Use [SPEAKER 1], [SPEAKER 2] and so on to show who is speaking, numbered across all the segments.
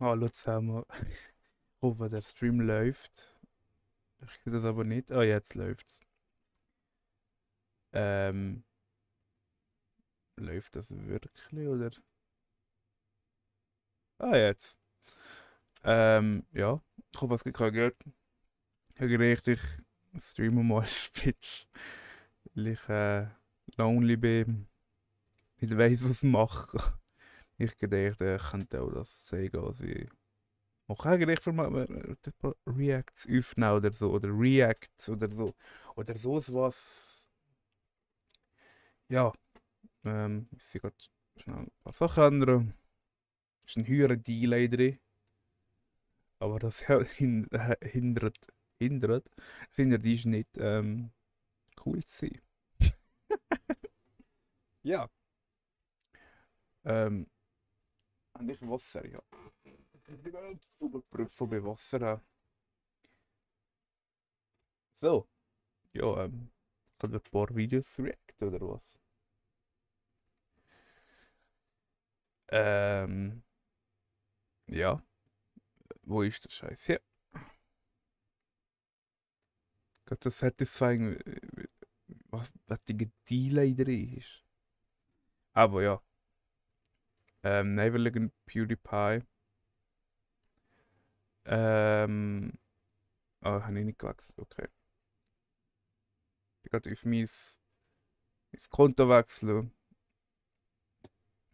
[SPEAKER 1] Hallo zusammen. Ich hoffe, der Stream läuft. Ich sehe das aber nicht. Ah, jetzt läuft's. Ähm, läuft das wirklich oder? Ah, jetzt. Ja. Ich hoffe, es geht gehört. Ich habe gedacht, ich streame mal ein bisschen, weil ich lonely bin, nicht weiss, was machen. Ich gedacht, ich könnte auch das zeigen, was ich mache. Eigentlich für mal Reacts aufnehmen oder so. Oder Reacts oder so. Oder so was. Ja. Ich sehe gerade schnell ein paar Sachen ändern. Ist ein höherer Delay drin, aber das hindert dich nicht, cool zu sein. Ja. Ähm, und ich Wasser, ja. Ich will überprüfen bei Wasser haben. So, ja, kann wir ein paar Videos react oder was? Ähm, ja, wo ist der Scheiß? Ja, gerade so satisfying, was die Delay drin ist. Aber ja. Neverlegend PewDiePie. Habe ich nicht gewechselt. Okay. Ich gehe auf mein Konto wechseln.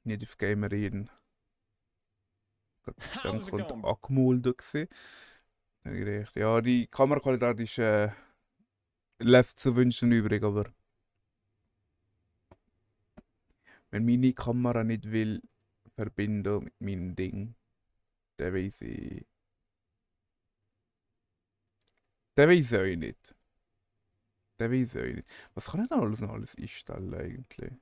[SPEAKER 1] Nicht auf Gamer reden. Auf dem
[SPEAKER 2] How's it
[SPEAKER 1] Konto
[SPEAKER 2] going?
[SPEAKER 1] angemeldet gewesen. Dann habe ich gedacht, ja, die Kameraqualität ist, lässt zu wünschen übrig, aber wenn meine Kamera nicht will verbinden mit meinem Ding, dann weiß ich. Dann weiß ich auch nicht. Dann weiß ich auch nicht. Was kann ich da alles einstellen eigentlich?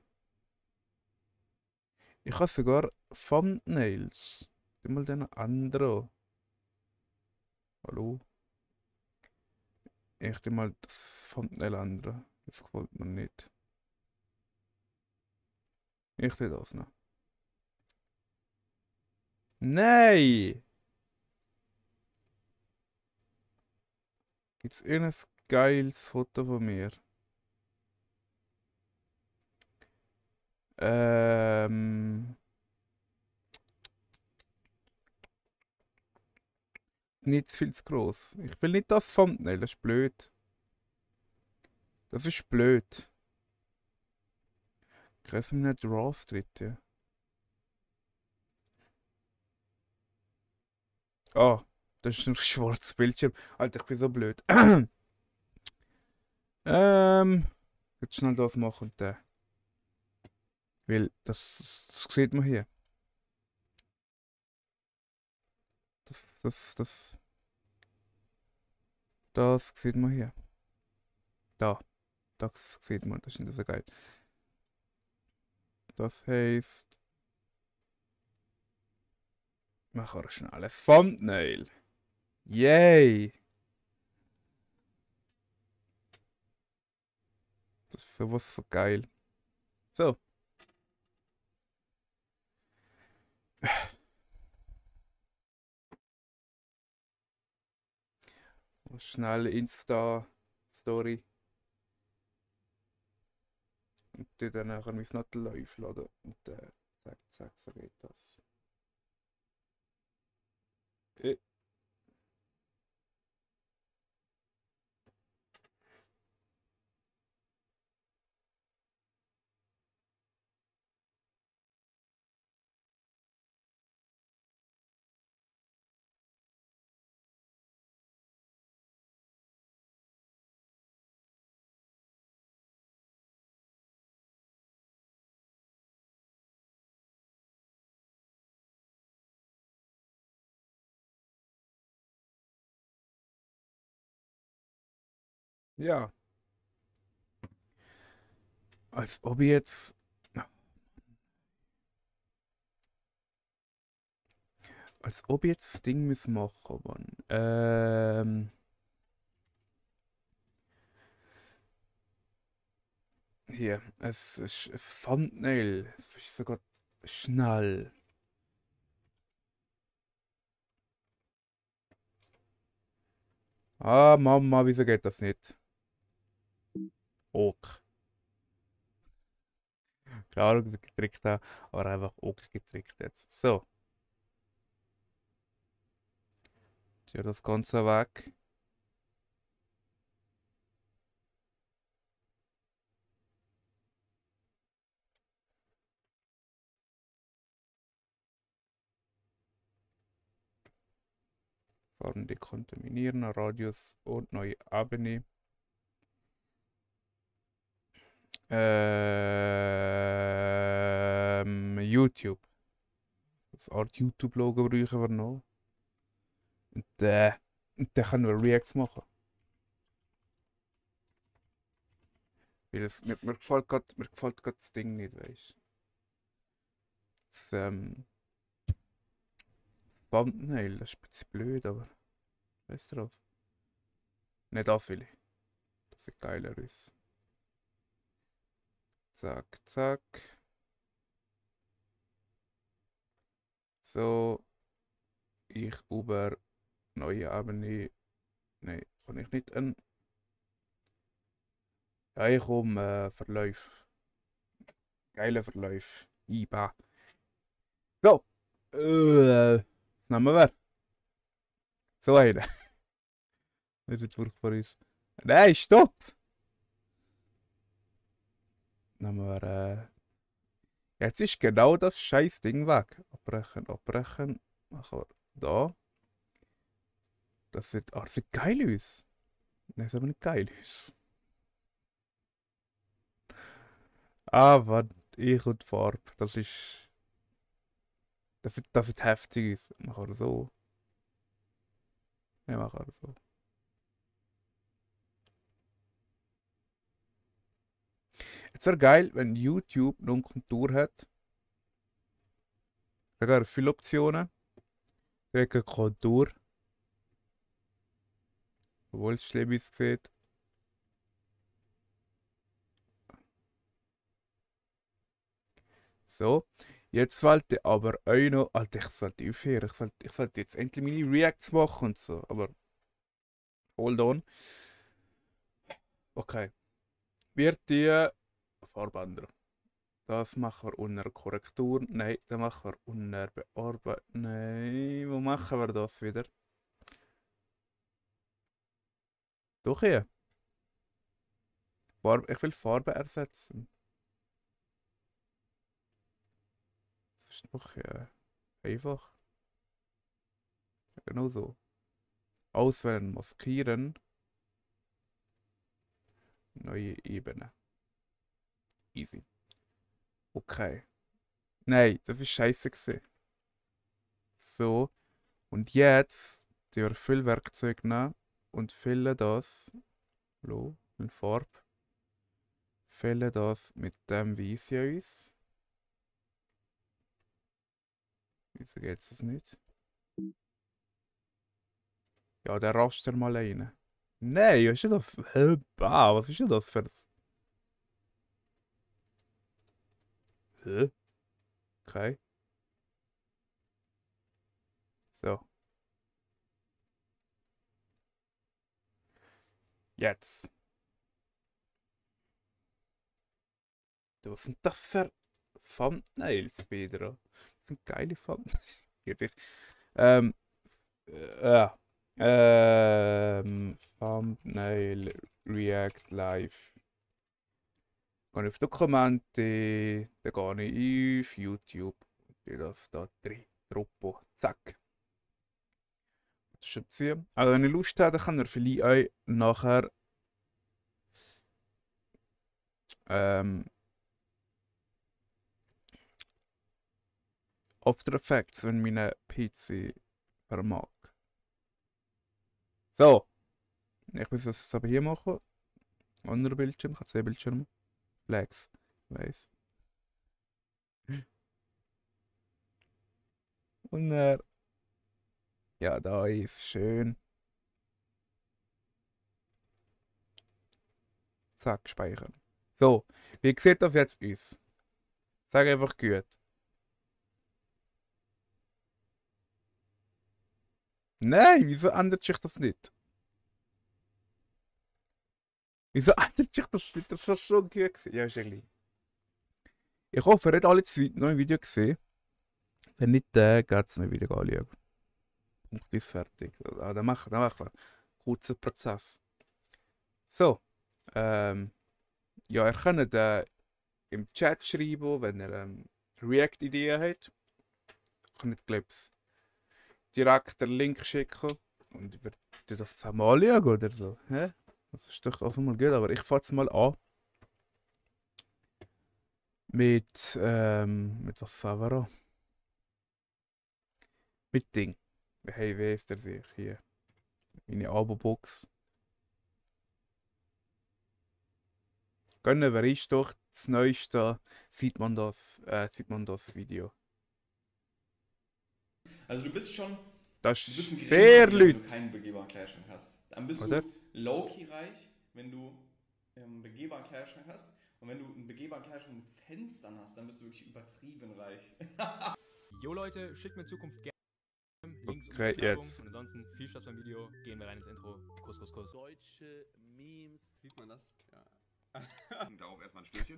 [SPEAKER 1] Ich habe sogar Thumbnails. Gib mal den anderen. Hallo? Ich tu mal das Thumbnail ändern. Das gefällt mir nicht. Ich tu das noch. Nein! Gibt's irgendein geiles Foto von mir? Ähm. Nicht viel zu gross. Ich will nicht das Thumbnail, das ist blöd. Das ist blöd. Ich weiß nicht, Raw Street, ja. Ah, das ist ein schwarzes Bildschirm. Alter, ich bin so blöd. Jetzt schnell das machen und dann. Weil das sieht man hier. Das, das, das, das sieht man hier. Da, das sieht man, das ist nicht so geil. Das heißt, machen wir schnell ein Thumbnail. Yay! Das ist sowas von geil. So, schnell Insta-Story. Und die dann nachher mein Nattel aufladen. Und dann zack, zack, so geht das. Äh, ja, als ob ich jetzt. Als ob ich jetzt das Ding machen muss. Hier, es ist ein Thumbnail. Es ist sogar schnell. Ah, Mama, wieso geht das nicht? Ok. Keine Ahnung, was ich getrickt habe, aber einfach ok getrickt jetzt. So, tue das Ganze weg. Farben dekontaminieren, Radius und neue Ebene. YouTube. Das Art YouTube-Logo brauchen wir noch. Und dann können wir Reacts machen. Weil mir gefällt grad das Ding nicht, weißt du. Das Thumbnail, das ist ein bisschen blöd, aber weißt du drauf. Nicht das will ich. Das sieht geiler aus. Zack, zack. So, ich über neue Ebene. Nein, kann ich nicht an. Ja, ich komme Verlauf. Geile Verlauf. IBA. So. Was nehmen wir? So einen. Nicht jetzt furchtbar ist. Nein, stopp! Nehmen wir. Jetzt ist genau das scheiß Ding weg. Abbrechen, abbrechen. Machen wir da. Das sieht geil aus. Nein, das sieht aber nicht geil aus. Aber ich und die Farbe. Das ist. Das sieht heftig aus. Machen wir so. Ja, machen wir so. Es wäre geil, wenn YouTube noch eine Kontur hat. Da gibt es viele Optionen. Direkt eine Kontur. Obwohl es schlimm aussieht. So. Jetzt wollte aber auch noch. Alter, ich sollte aufhören. Ich sollte jetzt endlich meine Reacts machen und so. Aber hold on. Okay. Wird die Farbe ändern. Das machen wir unter Korrektur. Nein, das machen wir unter Bearbeiten. Nein, wo machen wir das wieder? Doch hier. Ich will Farbe ersetzen. Das ist doch einfach. Genau so. Auswählen, maskieren. Neue Ebene. Easy. Okay. Nein, das ist scheiße gewesen. So. Und jetzt die Füllwerkzeug nehmen und füllen das. Hallo, in Farbe. Füllen das mit dem Weiß hier aus. Wieso geht es nicht? Ja, der Raster mal rein. Nein, was ist denn das? Was ist denn das für ein... Hä? Okay. So. Jetzt. Du, was sind das für Thumbnails, Pedro? Das sind geile Thumbnails. Geht nicht. Ähm, ja. Thumbnail React Live. Gehe ich auf Dokumente, dann gehe ich auf YouTube. Und das da drin. Troppo. Zack. Schon ziehen. Also wenn ihr Lust habt, dann kann ihr vielleicht auch nachher ähm, After Effects, wenn meine PC vermag. So. Ich muss das jetzt aber hier machen. Anderer Bildschirm, ich habe zwei Bildschirme. Flex. Weiß. Und ja, da ist schön. Zack, speichern. So, wie sieht das jetzt aus? Sag einfach gut. Nein, wieso ändert sich das nicht? Wieso? Alter, das war schon gut gewesen. Ja, ist eigentlich. Ich hoffe, ihr habt alle das neue Video gesehen. Wenn nicht, geht das neue Video anschauen. Punkt bis fertig. Dann machen wir. Kurzer Prozess. So. Ja, ihr könnt im Chat schreiben, wenn ihr React-Ideen habt. Ich kann nicht, glaube ich, direkt den Link schicken. Und ich werde das zusammen anschauen oder so. Hä? Das ist doch auf einmal gut, aber ich fange jetzt mal an. Mit was fangen wir an? Mit Ding. Hey, wie ist der sich hier? Meine Abo-Box. Gönnen, wer ist doch das Neueste? Sieht man das Video.
[SPEAKER 2] Also du bist schon.
[SPEAKER 1] Das
[SPEAKER 2] Du bist ein
[SPEAKER 1] ist sehr
[SPEAKER 2] Grinsen, wenn du
[SPEAKER 1] Leute.
[SPEAKER 2] keinen begehbaren Kleiderschrank hast. Dann bist
[SPEAKER 1] Oder?
[SPEAKER 2] du low-key reich, wenn du einen begehbaren Kleiderschrank hast. Und wenn du einen begehbaren Kleiderschrank mit Fenstern hast, dann bist du wirklich übertrieben reich.
[SPEAKER 3] Jo Leute, schickt mir in Zukunft gerne Links in die
[SPEAKER 1] Okay,
[SPEAKER 3] Beschreibung.
[SPEAKER 1] jetzt.
[SPEAKER 3] Und ansonsten viel Spaß beim Video. Gehen wir rein ins Intro. Kuss, Kuss, Kuss.
[SPEAKER 4] Deutsche Memes.
[SPEAKER 2] Sieht man das? Ja.
[SPEAKER 5] Da auch erstmal ein Stößchen.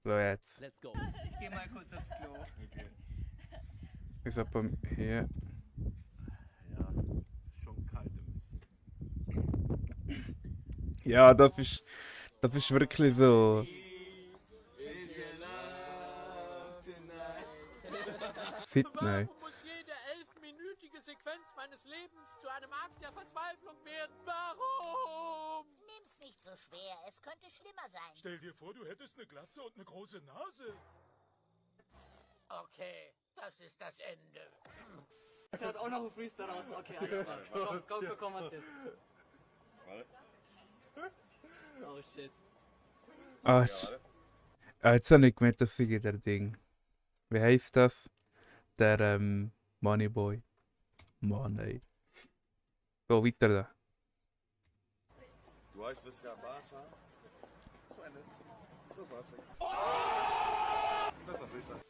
[SPEAKER 1] So, jetzt.
[SPEAKER 4] Let's go.
[SPEAKER 6] Ich geh mal kurz aufs Klo.
[SPEAKER 2] Okay.
[SPEAKER 1] Ist aber hier.
[SPEAKER 4] Ja, ist schon kalt ein bisschen.
[SPEAKER 1] Ja, das ist wirklich so. Sydney.
[SPEAKER 7] Muss jede 11-minütige Sequenz meines Lebens zu einem Akt der Verzweiflung werden? Warum?
[SPEAKER 8] Nimm's nicht so schwer, es könnte schlimmer sein.
[SPEAKER 7] Stell dir vor, du hättest eine Glatze und eine große Nase. Okay, das ist das Ende.
[SPEAKER 6] Es hat auch noch ein Freestyle raus. Okay, alles klar. Komm, Matthias. Oh shit.
[SPEAKER 1] Ah, jetzt habe ich gemeint, das sei der Ding. Wie heißt das? Der Moneyboy. Money. So, weiter da.
[SPEAKER 5] Du heißt Visca Barca. Zu Ende. Das war's. Besser Freestyle.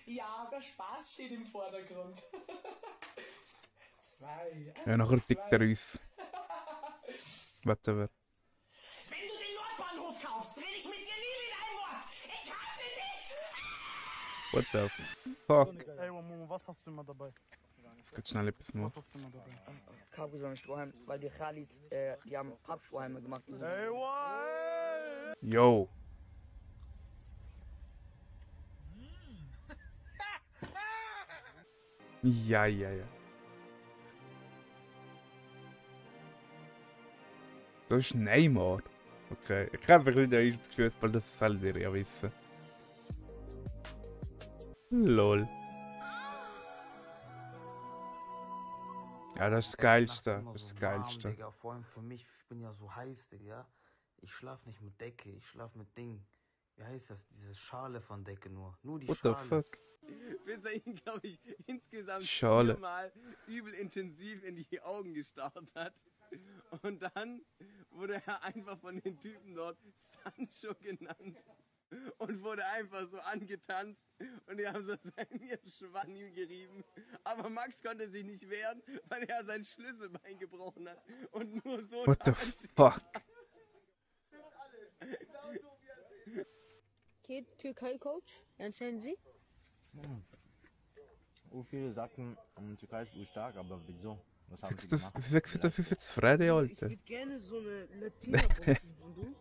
[SPEAKER 9] Ja, aber Spaß steht im Vordergrund. Zwei.
[SPEAKER 1] Ja, nachher tickt er uns. Whatever.
[SPEAKER 9] Wenn du den Nordbahnhof kaufst, rede ich mit dir nie wieder ein Wort. Ich hasse dich!
[SPEAKER 1] What the fuck?
[SPEAKER 10] Ey, Momo, was hast du immer dabei?
[SPEAKER 1] Es geht schnell etwas machen.
[SPEAKER 10] Was hast du immer dabei?
[SPEAKER 6] Kabelson Strohhalm, weil die Chalis, die haben Pappstrohhalme gemacht.
[SPEAKER 10] Ey, wow!
[SPEAKER 1] Yo. Ja. Das ist Neymar. Okay, ich habe ein bisschen das Gefühl, weil das sollt ihr ja wissen. Lol. Ja, das ist das Geilste. Das ist das Geilste.
[SPEAKER 11] Digga. Vor allem für mich, ich bin ja so heiß, Digga. Ich schlaf nicht mit Decke, ich schlaf mit Ding. Wie heißt das? Diese Schale von Decke nur. Nur die
[SPEAKER 1] What
[SPEAKER 11] Schale.
[SPEAKER 1] the fuck?
[SPEAKER 4] Bis er ihn, glaube ich, insgesamt
[SPEAKER 1] Schale.
[SPEAKER 4] 4-mal übel intensiv in die Augen gestarrt hat. Und dann wurde er einfach von den Typen dort Sancho genannt. Und wurde einfach so angetanzt. Und die haben so seinen Schwann ihm gerieben. Aber Max konnte sich nicht wehren, weil er sein Schlüsselbein gebrochen hat. Und nur so.
[SPEAKER 1] What the fuck?
[SPEAKER 8] Okay, Türkei-Coach, erzählen Sie?
[SPEAKER 11] Viele sagten, Türkei ist stark, aber wieso? Was haben sie
[SPEAKER 1] Das,
[SPEAKER 11] gemacht?
[SPEAKER 1] wie sagst du, das ist jetzt Freddy, Alter?
[SPEAKER 6] Ich würde gerne so eine Latina boxen. Und du?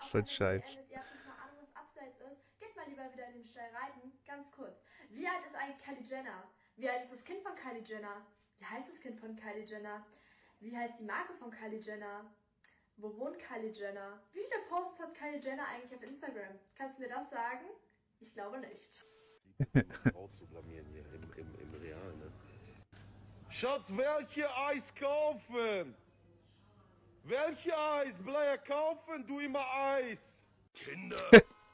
[SPEAKER 1] Schon scheiße.
[SPEAKER 12] Ihr habt nicht mal Ahnung, was abseits ist. Geht mal lieber wieder in den Stall reiten. Ganz kurz. Wie alt ist eigentlich Kylie Jenner? Wie alt ist das Kind von Kylie Jenner? Wie heißt das Kind von Kylie Jenner? Wie heißt die Marke von Kylie Jenner? Wo wohnt Kylie Jenner? Wie viele Posts hat Kylie Jenner eigentlich auf Instagram? Kannst du mir das sagen? Ich glaube nicht.
[SPEAKER 5] Frau zu blamieren hier im Real, ne?
[SPEAKER 13] Schatz, welche Eis kaufen? Welche Eis? Bleier kaufen, du immer Eis.
[SPEAKER 5] Kinder,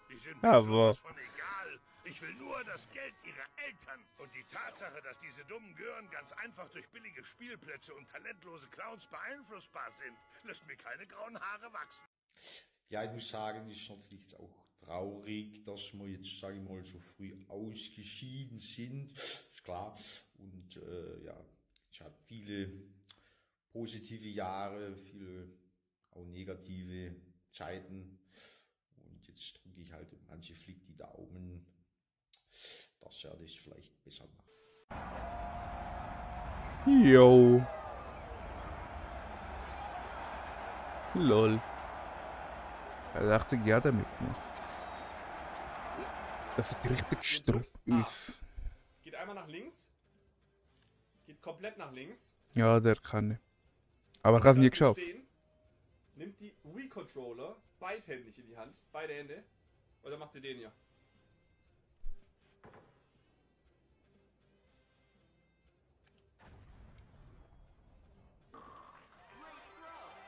[SPEAKER 5] die sind mir
[SPEAKER 1] Aber-
[SPEAKER 5] sowas von egal. Ich will nur das Geld ihrer Eltern. Und die Tatsache, dass diese dummen Gören ganz einfach durch billige Spielplätze und talentlose Clowns beeinflussbar sind, lässt mir keine grauen Haare wachsen.
[SPEAKER 14] Ja, ich muss sagen, die Chance liegt auch traurig, dass wir jetzt, sage ich mal, so früh ausgeschieden sind. Ist klar. Und ja, ich hatte viele positive Jahre, viele auch negative Zeiten. Und jetzt drücke ich halt manche Flick die Daumen, dass er das vielleicht besser macht.
[SPEAKER 1] Jo. Lol. Er dachte, ja, der mitmacht. Das ist richtig Strupp ist.
[SPEAKER 3] Geht einmal nach links. Geht komplett nach links.
[SPEAKER 1] Ja, der kann nicht. Aber er hat es nie geschafft.
[SPEAKER 3] Stehen, nimmt die Wii-Controller beidhändig in die Hand. Beide Hände. Oder macht sie den hier?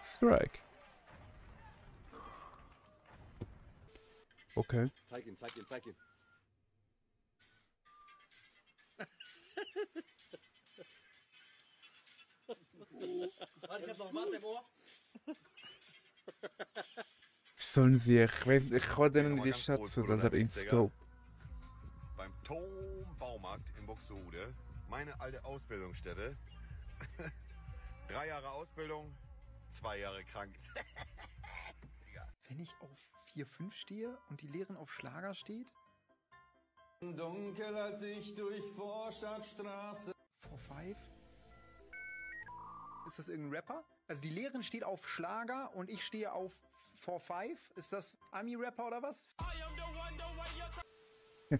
[SPEAKER 1] Strike. Okay.
[SPEAKER 15] Zeig ihn, zeig ihn, zeig ihn.
[SPEAKER 6] Warte, ich hab noch Wasser im Ohr.
[SPEAKER 1] Sollen sie, ich weiß, ich kann denen nicht schätzen, dass er in Scope.
[SPEAKER 16] Beim Tom Baumarkt in Buxtehude, meine alte Ausbildungsstätte. 3 Jahre Ausbildung, 2 Jahre krank.
[SPEAKER 17] Wenn ich auf 4-5 stehe und die Lehrerin auf Schlager steht?
[SPEAKER 13] Dunkel als ich durch Vorstadtstraße.
[SPEAKER 17] 4-5? Ist das irgendein Rapper? Also die Lehrerin steht auf Schlager und ich stehe auf 4-5? Ist das Ami-Rapper oder was?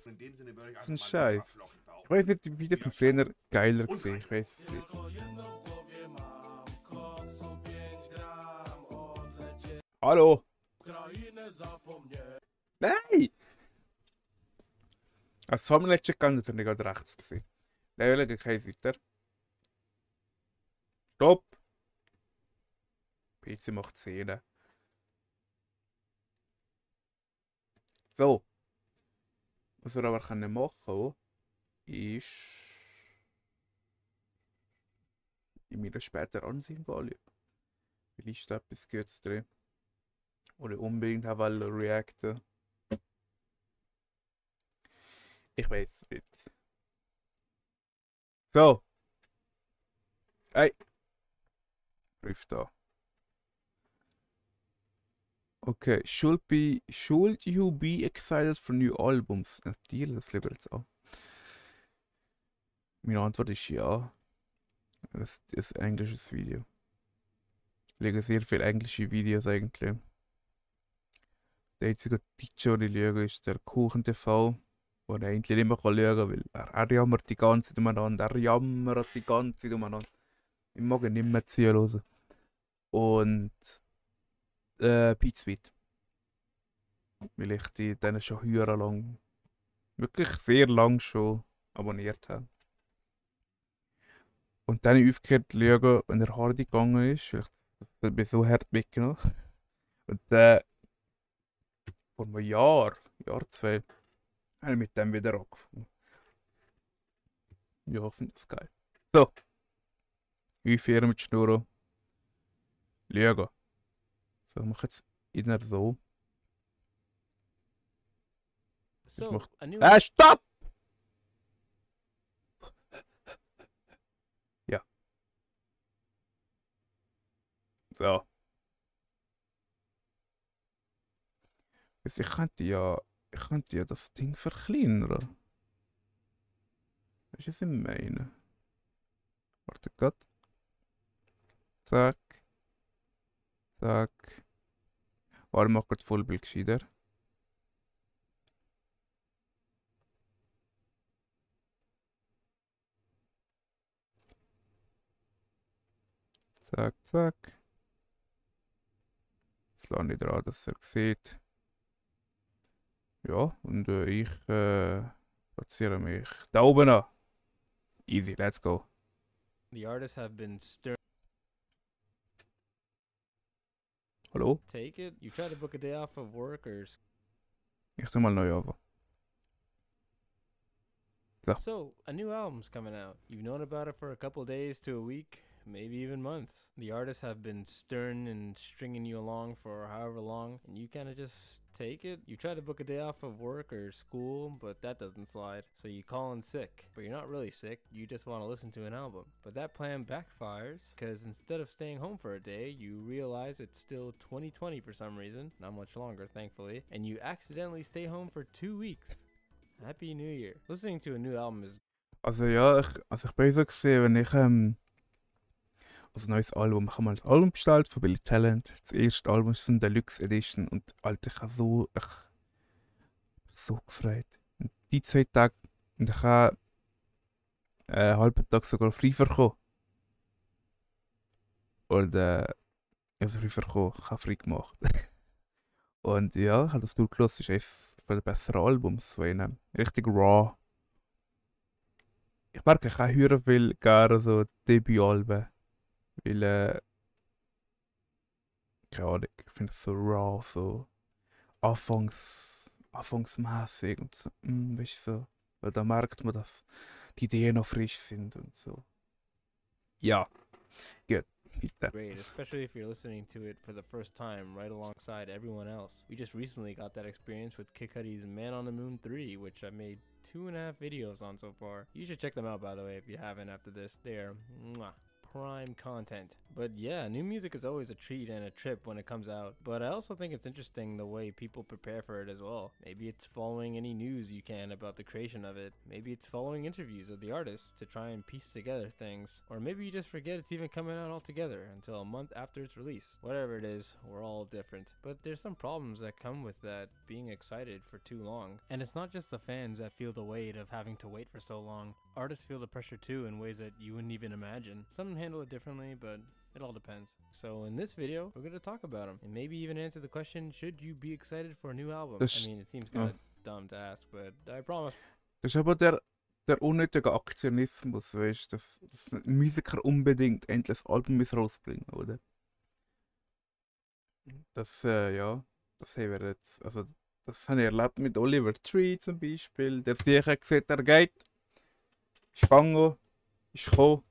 [SPEAKER 16] In dem Sinne würde ich
[SPEAKER 1] Das ist ein Scheiß. Ich weiß nicht, wie das im Trainer geiler gesehen. Ich weiß es nicht. Hallo! Nein! Als Formel-Legend kann ich nicht gerade rechts gesehen. Level gegen kein weiter. Stopp! PC macht Szene. So. Was wir aber können machen ist ich mir das später ansehen wollen. Vielleicht da etwas Gutes drin. Oder unbedingt auch reacten. Ich weiß es nicht. So. Hey. Prüf da. Okay. Should you be excited for new albums? Natürlich, das lieber jetzt auch. Meine Antwort ist ja. Das ist ein englisches Video. Ich lege sehr viele englische Videos eigentlich. Der einzige Deutsche, den ich schaue, ist der Kuchen TV, wo ich eigentlich nicht mehr schauen kann, weil er jammert die ganze Zeit umeinander. Er jammert die ganze Zeit umeinander. Ich mag ihn nicht mehr zuhören. Und Pete Sweet. Weil ich die dann schon höher lang, wirklich sehr lang schon abonniert habe. Und dann aufgehört zu schauen, wenn er hart gegangen ist. Vielleicht bin ich so hart weggenommen. Und vor einem Jahr 2, habe ich mit dem wieder angefangen. Ja, ich finde das geil. So. Aufhören mit Schnurren. Schauen. So, ich mache jetzt inner so.
[SPEAKER 18] So,
[SPEAKER 1] stopp! Ja. So. Also ich könnte ja das Ding verkleinern. Was ist das ich meine? Warte grad. Zack. Zack. Warte, mach grad Vollbild gescheiter. Zack, zack. Jetzt lasse ich dran, dass er sieht. Ja, und ich platziere mich da oben an. Easy, let's go.
[SPEAKER 18] The artists have been stirring.
[SPEAKER 1] Hallo?
[SPEAKER 18] Take it. You try to book a day off of work or.
[SPEAKER 1] Ich tu mal neu anfangen. So.
[SPEAKER 18] So, a new album's coming out. You've known about it for a couple days to a week, maybe even months. The artists have been stern and stringing you along for however long, and you kind of just take it. You try to book a day off of work or school, but that doesn't slide. So you call in sick, but you're not really sick, you just want to listen to an album. But that plan backfires, because instead of staying home for a day, you realize it's still 2020 for some reason, not much longer thankfully, and you accidentally stay home for 2 weeks. Happy New Year. Listening to a new album is...
[SPEAKER 1] Also ja, ich bin so gesehen, wenn ich also ein neues Album, ich habe mal das Album bestellt von Billy Talent. Das erste Album ist so eine Deluxe Edition und Alter, ich habe so gefreut. Und die 2 Tage, und ich habe einen halben Tag sogar frei bekommen. Und also frei bekommen, ich habe frei gemacht. Und ja, ich habe das durchgelassen, ist eines der besseren Albums von ihnen. Richtig raw. Ich merke, ich höre viel gerne so Debütalben. Weil, keine Ahnung, ich finde es so raw, so anfangsmässig und so, weißt du, so. Weil da merkt man, dass die Ideen noch frisch sind und so. Ja, gut.
[SPEAKER 18] great, especially if you're listening to it for the first time right alongside everyone else. We just recently got that experience with Kid Cudi's Man on the Moon 3, which I made 2.5 videos on so far. You should check them out, by the way, if you haven't after this. They're prime content. But yeah, new music is always a treat and a trip when it comes out, but I also think it's interesting the way people prepare for it as well. Maybe it's following any news you can about the creation of it. Maybe it's following interviews of the artists to try and piece together things. Or maybe you just forget it's even coming out altogether until a month after its release. Whatever it is, we're all different. But there's some problems that come with that being excited for too long. And it's not just the fans that feel the weight of having to wait for so long. Artists feel the pressure too in ways that you wouldn't even imagine. Some handle it differently, but it all depends. So in this video, we're going to talk about them and maybe even answer the question, should you be excited for a new album? I mean, it seems kind of dumb to ask, but I promise.
[SPEAKER 1] Das ist aber der unnötige Aktionismus, weißt du, dass Musiker unbedingt endlich ein Album rausbringen, oder? Das, ja, das haben wir jetzt, also, das habe ich erlebt mit Oliver Tree zum Beispiel. Der sich hat gesagt, er geht, ist gegangen, ist gekommen,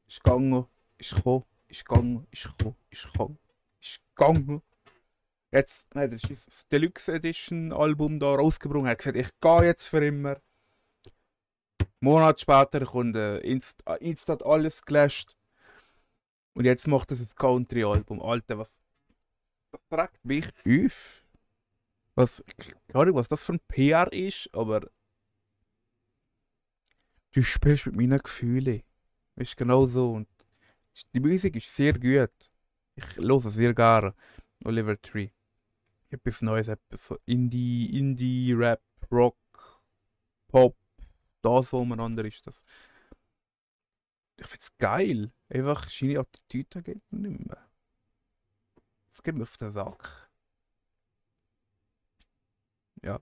[SPEAKER 1] ist gegangen, ist gekommen, ist gegangen, ist gekommen, ist gekommen, ist gegangen. Jetzt hat er das Deluxe Edition Album da rausgebracht, er hat gesagt, ich gehe jetzt für immer. Monat später kommt instant alles gelöscht. Und jetzt macht er ein Country Album. Alter, was fragt mich auf? Keine Ahnung, was das für ein PR ist, aber du spielst mit meinen Gefühlen. Ist genau so. Und die Musik ist sehr gut. Ich höre sehr gerne Oliver Tree. Etwas Neues, etwas so Indie, Rap, Rock, Pop, das umeinander ist das. Ich find's geil. Einfach seine Attitüde geht nicht mehr. Das geht mir auf den Sack. Ja,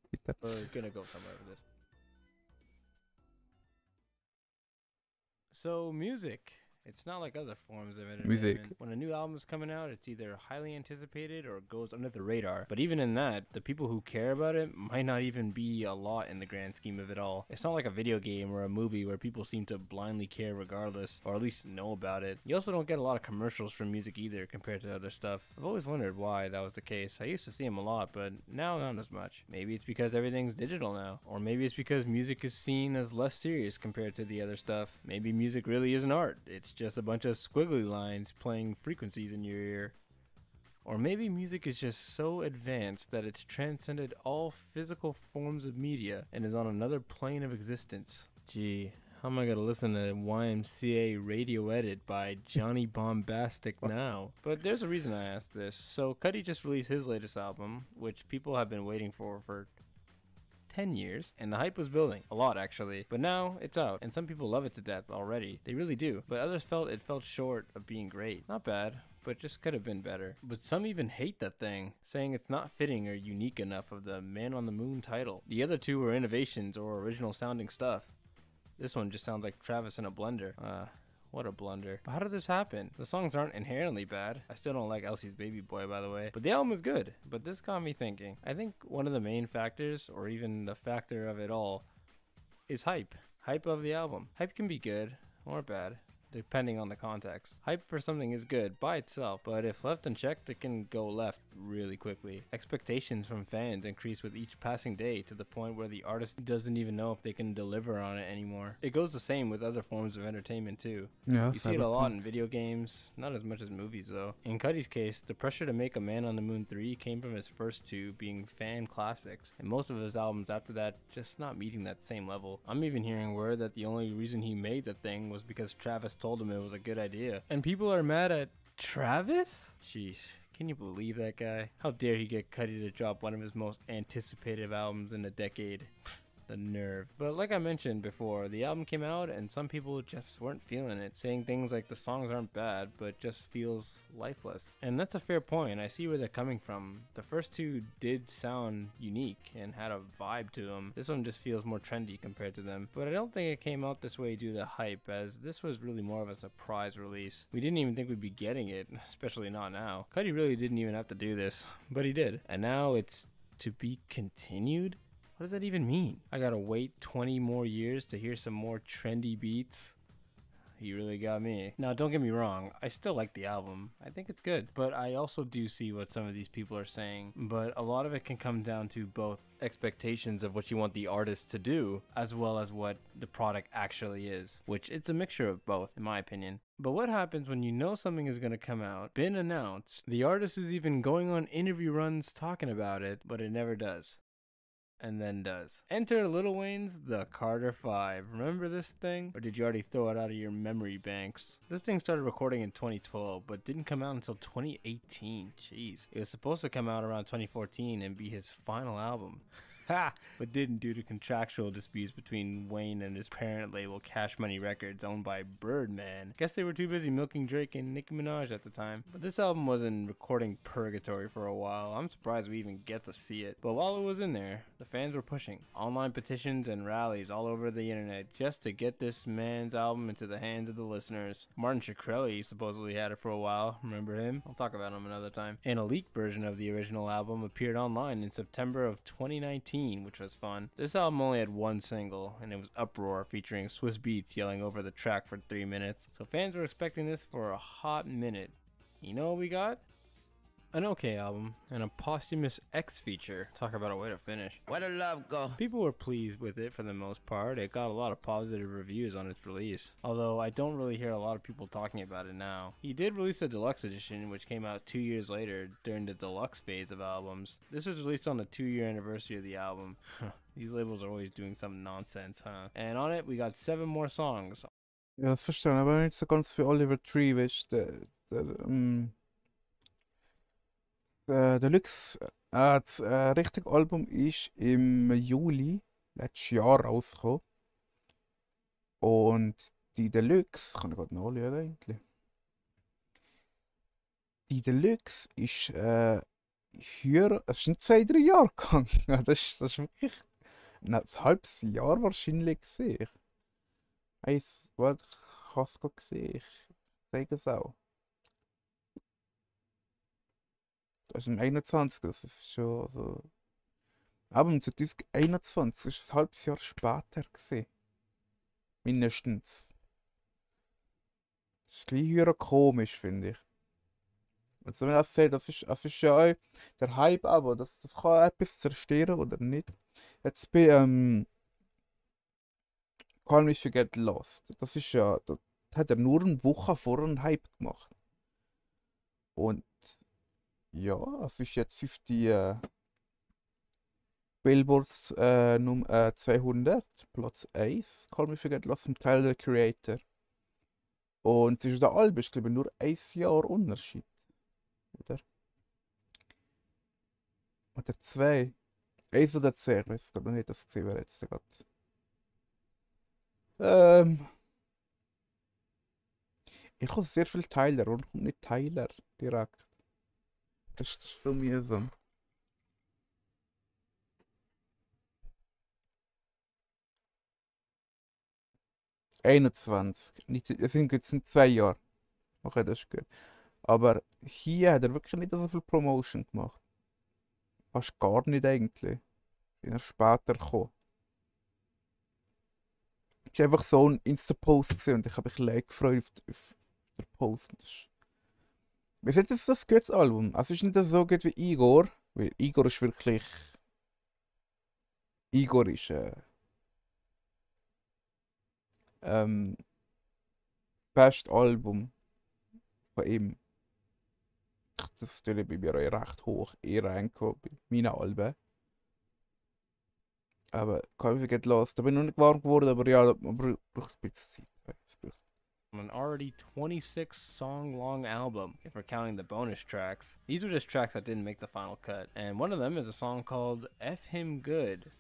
[SPEAKER 1] bitte.
[SPEAKER 18] We're gonna go somewhere with this. So, music. It's not like other forms of entertainment.
[SPEAKER 1] Music.
[SPEAKER 18] When a new album is coming out, it's either highly anticipated or goes under the radar. But even in that, the people who care about it might not even be a lot in the grand scheme of it all. It's not like a video game or a movie where people seem to blindly care regardless, or at least know about it. You also don't get a lot of commercials from music either compared to other stuff. I've always wondered why that was the case. I used to see them a lot, but now not as much. Maybe it's because everything's digital now. Or maybe it's because music is seen as less serious compared to the other stuff. Maybe music really isn't art. It's just a bunch of squiggly lines playing frequencies in your ear. Or maybe music is just so advanced that it's transcended all physical forms of media and is on another plane of existence. Gee, how am I gonna listen to YMCA Radio Edit by Johnny Bombastic now? But there's a reason I asked this. So Cudi just released his latest album, which people have been waiting for 10 years, and the hype was building a lot actually, but now it's out and some people love it to death already. They really do, but others felt it fell short of being great. Not bad, but just could have been better. But some even hate that thing, saying it's not fitting or unique enough of the Man on the Moon title. The other two were innovations or original sounding stuff. This one just sounds like Travis in a blender. What a blunder. But how did this happen? The songs aren't inherently bad. I still don't like Elsie's Baby Boy, by the way. But the album is good. But this got me thinking. I think one of the main factors, or even the factor of it all, is hype. Hype of the album. Hype can be good or bad. depending on the context. Hype for something is good by itself, but if left unchecked, it can go left really quickly. Expectations from fans increase with each passing day to the point where the artist doesn't even know if they can deliver on it anymore. It goes the same with other forms of entertainment too.
[SPEAKER 1] Yeah,
[SPEAKER 18] You see it a lot in video games, not as much as movies though. In Cuddy's case, the pressure to make A Man on the Moon 3 came from his first two being fan classics, and most of his albums after that just not meeting that same level. I'm even hearing word that the only reason he made the thing was because Travis told him it was a good idea. And people are mad at Travis? Sheesh. Can you believe that guy? How dare he get Cuddy to drop one of his most anticipated albums in a decade? The nerve. But like I mentioned before, the album came out and some people just weren't feeling it, saying things like the songs aren't bad, but just feels lifeless. And that's a fair point. I see where they're coming from. The first two did sound unique and had a vibe to them. This one just feels more trendy compared to them. But I don't think it came out this way due to hype, as this was really more of a surprise release. We didn't even think we'd be getting it, especially not now. Cuddy really didn't even have to do this, but he did. And now it's to be continued? What does that even mean? I gotta wait 20 more years to hear some more trendy beats? You really got me. Now, don't get me wrong, I still like the album. I think it's good, but I also do see what some of these people are saying. But a lot of it can come down to both expectations of what you want the artist to do, as well as what the product actually is, which it's a mixture of both, in my opinion. But what happens when you know something is going to come out, been announced, the artist is even going on interview runs talking about it, but it never does? And then does. Enter Lil Wayne's The Carter 5. Remember this thing? Or did you already throw it out of your memory banks? This thing started recording in 2012, but didn't come out until 2018. Jeez. It was supposed to come out around 2014 and be his final album. Ha! But didn't due to contractual disputes between Wayne and his parent label Cash Money Records, owned by Birdman. Guess they were too busy milking Drake and Nicki Minaj at the time. But this album was in recording purgatory for a while. I'm surprised we even get to see it. But while it was in there, the fans were pushing online petitions and rallies all over the internet just to get this man's album into the hands of the listeners. Martin Shkreli supposedly had it for a while. Remember him? I'll talk about him another time. And a leaked version of the original album appeared online in September of 2019. Which was fun. This album only had one single, and it was Uproar, featuring Swiss Beats yelling over the track for 3 minutes. So fans were expecting this for a hot minute. You know what we got? An okay album, and a posthumous X feature. Talk about a way to finish.
[SPEAKER 4] Where the love go?
[SPEAKER 18] People were pleased with it for the most part. It got a lot of positive reviews on its release, although I don't really hear a lot of people talking about it now. He did release a deluxe edition, which came out 2 years later during the deluxe phase of albums. This was released on the 2-year anniversary of the album. These labels are always doing some nonsense, huh? And on it, we got 7 more songs.
[SPEAKER 1] Ja, das verstehe ich, aber nicht so ganz für Oliver Tree, weißt du, Deluxe, das richtige Album ist im Juli letztes Jahr rausgekommen. Und die Deluxe, kann ich gerade nachschauen eigentlich. Die Deluxe ist es ist in 2-3 Jahre gegangen. Das ist wirklich ein halbes Jahr wahrscheinlich gesehen. Ich habe es gerade gesehen, ich zeige es auch. Das ist im 21. Das ist schon so. Aber im 2021 ist es ein halbes Jahr später gesehen. Mindestens. Das ist gleich wieder komisch, finde ich. Also wenn das sagt, das ist ja auch der Hype, aber das kann etwas zerstören oder nicht. Jetzt bei Call Me If You Get Lost. Das ist ja. Das hat er nur eine Woche vor einem Hype gemacht. Und ja, es ist jetzt auf die Billboards 200, Platz 1, Call Me If You Get Lost von Tyler, the Creator. Und zwischen den Alben ist, glaube ich, nur 1 Jahr Unterschied. Oder? Oder 2. 1 oder 2, ich weiß gerade nicht, das gesehen wäre jetzt gerade. Ich habe sehr viel Tyler und kommt nicht Tyler direkt. Das ist so mühsam. Es sind jetzt 2 Jahre. Okay, das ist gut. Aber hier hat er wirklich nicht so viel Promotion gemacht. Fast gar nicht eigentlich. Bin er später gekommen. Es war einfach so ein Insta-Post gewesen und ich habe mich leid gefreut auf den Post. Wie ist das gutes Album? Also es ist nicht so gut wie Igor, weil Igor ist wirklich... Igor ist beste Album von ihm. Das ist natürlich bei mir auch recht hoch reingekommen bei meinen Alben. Aber Coffee Get Lost, da bin ich noch nicht warm geworden, aber ja, man braucht ein bisschen Zeit.
[SPEAKER 18] An already 26 song long album, if we're counting the bonus tracks. These were just tracks that didn't make the final cut, and one of them is a song called F Him Good.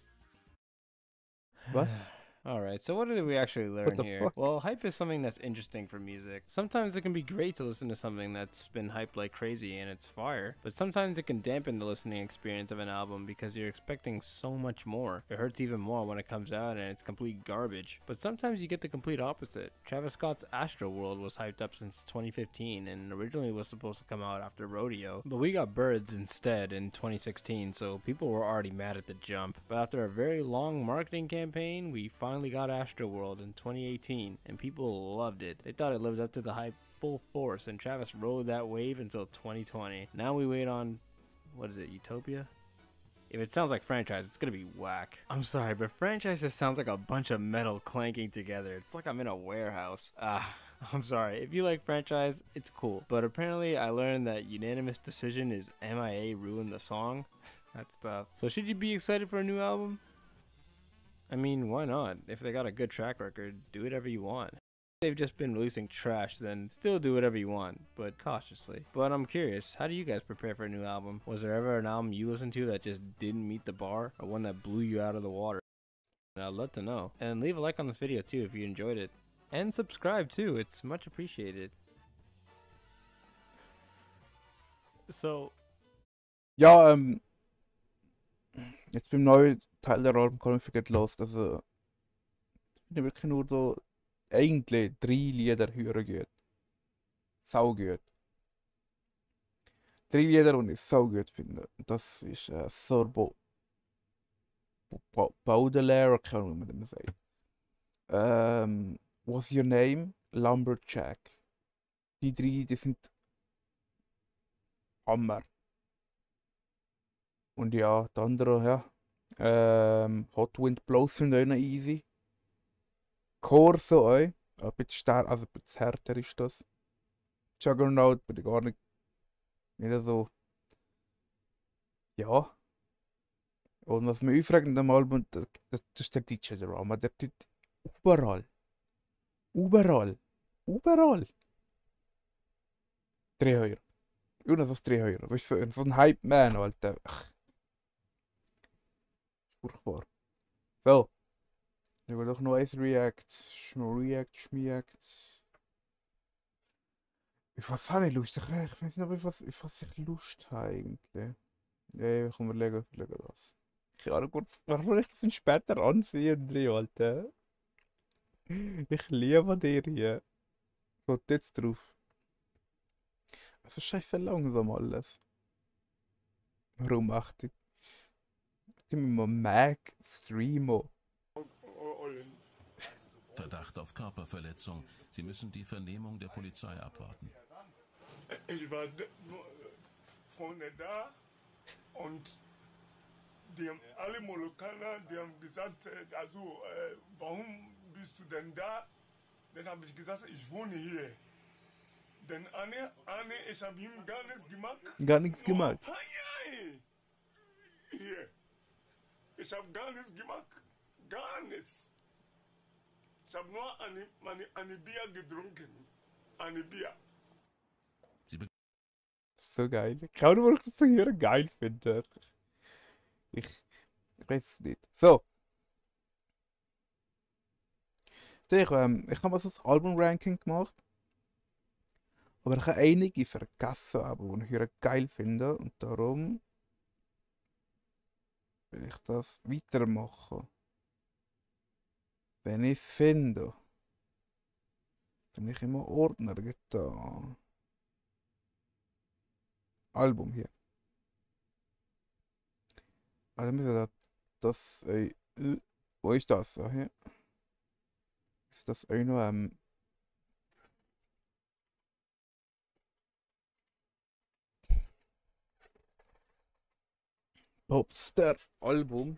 [SPEAKER 1] Was?
[SPEAKER 18] Alright, so what did we actually learn
[SPEAKER 1] What the
[SPEAKER 18] here?
[SPEAKER 1] fuck?
[SPEAKER 18] Well, hype is something that's interesting for music. Sometimes it can be great to listen to something that's been hyped like crazy and it's fire, but sometimes it can dampen the listening experience of an album because you're expecting so much more. It hurts even more when it comes out and it's complete garbage. But sometimes you get the complete opposite. Travis Scott's Astroworld was hyped up since 2015 and originally was supposed to come out after Rodeo, but we got Birds instead in 2016, so people were already mad at the jump. But after a very long marketing campaign, we finally got Astroworld in 2018 and people loved it. They thought it lived up to the hype full force and Travis rode that wave until 2020. Now we wait on, what is it, Utopia? If it sounds like Franchise, it's gonna be whack. I'm sorry, but Franchise just sounds like a bunch of metal clanking together. It's like I'm in a warehouse. I'm sorry. If you like Franchise, it's cool. But apparently I learned that Unanimous Decision is MIA ruined the song. That's tough. So should you be excited for a new album? I mean, why not? If they got a good track record, do whatever you want. If they've just been releasing trash, then still do whatever you want, but cautiously. But I'm curious, how do you guys prepare for a new album? Was there ever an album you listened to that just didn't meet the bar, or one that blew you out of the water? I'd love to know. And leave a like on this video too if you enjoyed it. And subscribe too, it's much appreciated. So...
[SPEAKER 1] Ja, jetzt beim neuen Teil der Album Coffee Get Lost, also ich finde wirklich nur so eigentlich 3 Lieder hören gut. Sau gut. 3 Lieder, die ich sau gut finde. Das ist Sorbo Baudelaire, keine Ahnung, wie man das sagt. What's Your Name? Lumberjack. Die 3, die sind Hammer. Und ja, die anderen, ja. Hot Wind Blows sind auch noch easy. Corso auch. Ein bisschen also ein bisschen härter ist das. Juggernaut bin ich gar nicht so. Ja. Und was mich aufregt an dem Album, das ist der DJ-Drama. Der tut überall. Überall. 3 Euro. Und das ist 3 Euro. Weißt du, so ein Hype-Man, Alter. Ach. Furchtbar. So. Ich will doch noch eins React. Schmiact. Auf was habe ich Lust? Ich weiß nicht, auf was ich Lust habe eigentlich. Ja, ich komme überlegen das. Ich habe kurz, warum will ich das denn später ansehen, Alter? Ich liebe dir hier. Geht jetzt drauf. Es ist scheiße langsam alles. Warum macht ich? Gib mir mal Mac Streamo.
[SPEAKER 15] Verdacht auf Körperverletzung. Sie müssen die Vernehmung der Polizei abwarten.
[SPEAKER 5] Ich war vorne da und die haben alle Molukaner, die haben gesagt, also warum bist du denn da? Dann habe ich gesagt, ich wohne hier. Denn Anne, ich habe ihm gar nichts gemacht.
[SPEAKER 1] Gar nichts gemacht.
[SPEAKER 5] Hier. Ich habe gar nichts gemacht. Gar nichts. Ich habe nur eine Bier getrunken. Eine Bier.
[SPEAKER 1] So geil. Ich kann nur, dass ich das hier geil finde. Ich weiß es nicht. So. Ich habe mal so ein Album-Ranking gemacht. Aber ich habe einige vergessen, aber die ich hier geil finde. Und darum will ich das weitermachen. Wenn ich es finde. Dann habe ich immer Ordner getan. Album hier. Also müssen wir das. Wo ist das? So, hier. Ist das auch noch Popstar-Album.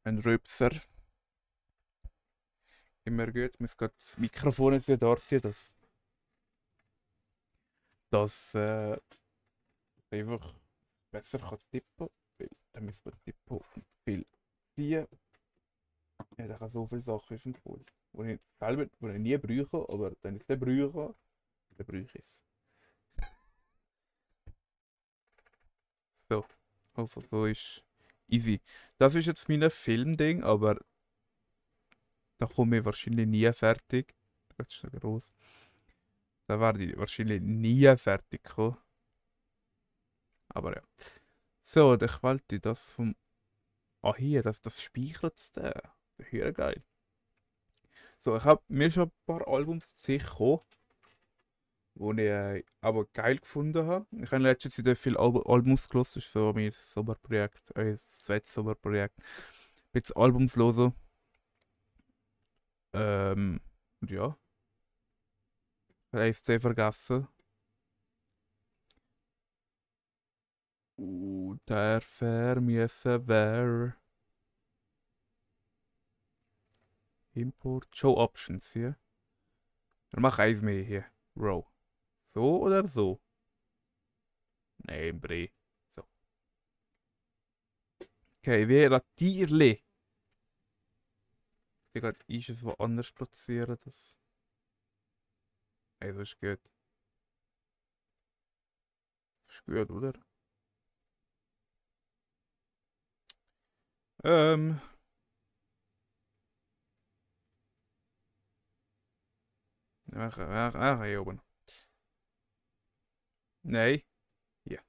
[SPEAKER 1] Ein Rülpser. Immer gut. Ich muss gerade das Mikrofon jetzt wieder dort ziehen, dass einfach besser kann tippen. Weil dann müssen wir tippen und viel ziehen. Ja, da kann so viele Sachen empfohlen. Die ich nie brauche, aber dann ist der brauche, dann brauche ich es. So, hoffe so ist easy. Das ist jetzt mein Filmding, aber da komme ich wahrscheinlich nie fertig. Das ist so groß. Da werde ich wahrscheinlich nie fertig kommen. Aber ja. So, dann quälte das vom. Ah, hier, das speichert es da. Hier geil. So, ich habe mir schon ein paar Albums zu sich gekommen, die ich aber geil gefunden habe. Ich habe in letzter Zeit viele Albums gehört. Das ist so mein Sommerprojekt, das zweites Sommerprojekt. Ein bisschen Albums hören. Und ja. Ich habe eins vergessen. Der vermissen wäre Import Show Options hier. Dann mach eins mehr hier. Row. So oder so? Nein, Bre. So. Okay, wie Tierli. Ich kann ist es woanders platzieren. Das. Ey, das ist gut. Das ist gut, oder? Hier oben. Nein. Hier.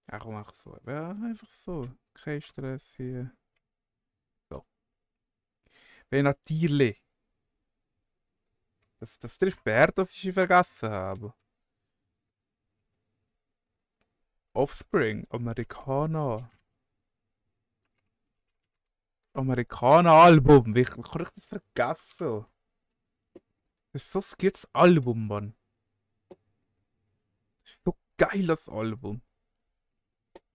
[SPEAKER 1] Ach, mach so. Ja, einfach so. Kein Stress hier. So. Wenn natürlich. Das trifft Bär, dass ich ihn vergessen habe. Offspring, Amerikaner. Amerikaner-Album. Wie kann ich das vergessen? Das ist so ein gutes Album, Mann. Das ist so geil, das Album.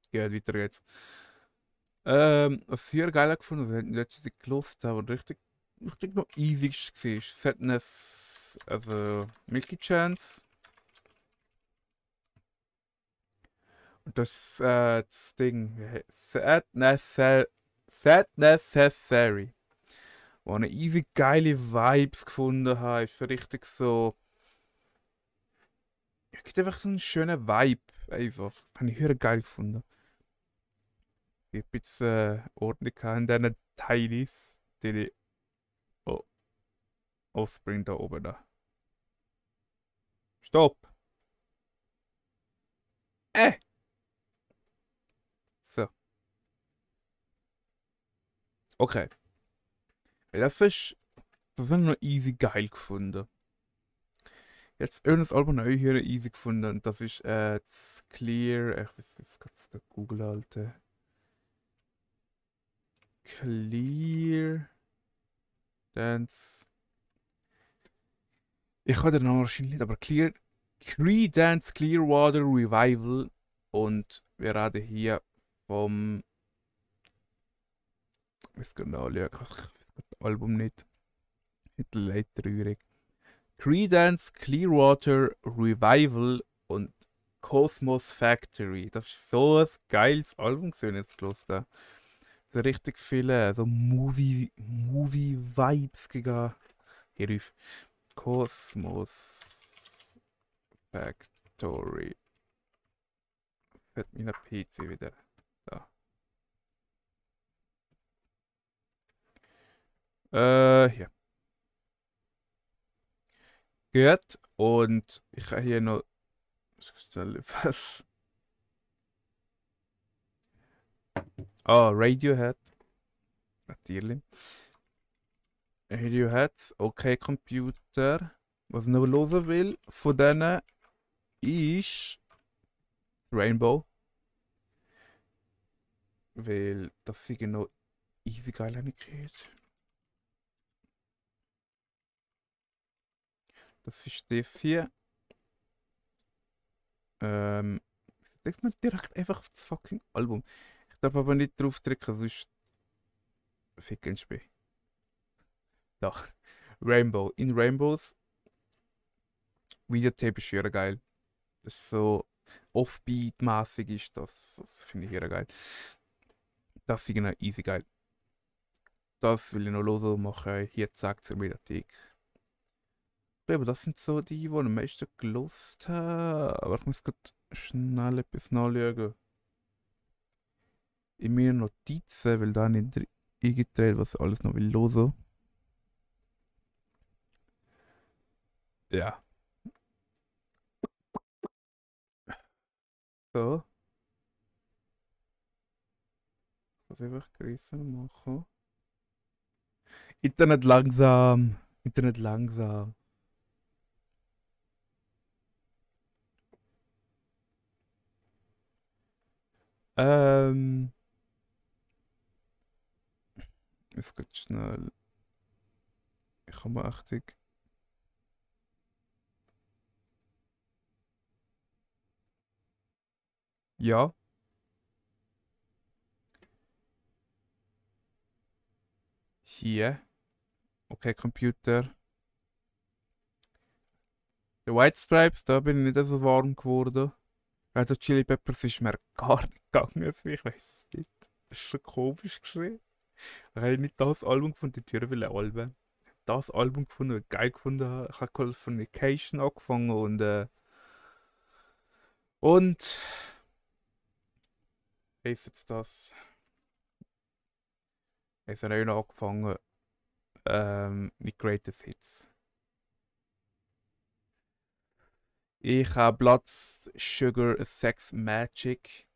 [SPEAKER 1] Geht weiter jetzt. Was ich sehr geil gefunden habe, wenn ich letztens gelost habe und richtig noch easy war. Sadness, also Milky Chance. Und das Ding, Sad Necessary. Wo eine easy geile Vibes gefunden habe. Ist so richtig so. Es gibt einfach so einen schönen Vibe. Einfach. Habe ich höher geil gefunden. Ich habe ein bisschen Ordnung in diesen Teilis, die Offspring da oben da. Stopp! So. Okay. Das habe ich noch easy geil gefunden. Jetzt irgendein Album habe ich hier easy gefunden. Und das ist das Clear. Ich weiß gerade Google Alter. Clear Dance. Ich kann den Namen wahrscheinlich nicht, aber Creedence Clearwater Revival. Und wir reden hier vom. Ich weiß genau, ich weiß das Album nicht. Mit leid traurig. Creedence Clearwater Revival und Cosmos Factory. Das ist so ein geiles Album, wenn ich jetzt gehört habe. So richtig viele so Movie-Vibes gegeben. Hier rief Cosmos Factory. Das hat mein PC wieder. Da. Hier. Gut. Und ich habe hier noch. Was? Radiohead. Natürlich. Radiohead, okay, Computer. Was ich noch hören will von denen ist Rainbow. Weil das sie genau easy geil angekriegt. Das ist das hier. Jetzt mal direkt einfach das fucking Album. Ich darf aber nicht drauf drücken, sonst ficken Spiel. Doch. Rainbow. In Rainbows Videotape ist sehr geil. Das ist so Offbeat-mäßig ist das. Das finde ich sehr geil. Das ist genau easy geil. Das will ich noch los machen. Hier zeigt zur Mediathek. Ich glaube, das sind so die am meisten gelost haben. Aber ich muss gerade schnell etwas nachschauen. In meinen Notizen, weil da nicht eingetragen, was ich alles noch will hören. Ja. So. Ich muss einfach größer machen. Internet langsam. Internet langsam. Es geht schnell. Ich habe mal Achtung. Ja. Hier. Okay, Computer. Die White Stripes, da bin ich nicht so warm geworden. Also Chili Peppers ist mir gar nicht gegangen. Ich weiß es nicht. Das ist schon komisch geschrieben. Ich habe nicht das Album von die Türen will Alben. Das Album gefunden, das ich geil gefunden habe. Ich habe Californication angefangen und ist jetzt das. Ich habe noch angefangen mit Greatest Hits. Ich habe Platz Sugar Sex Magic.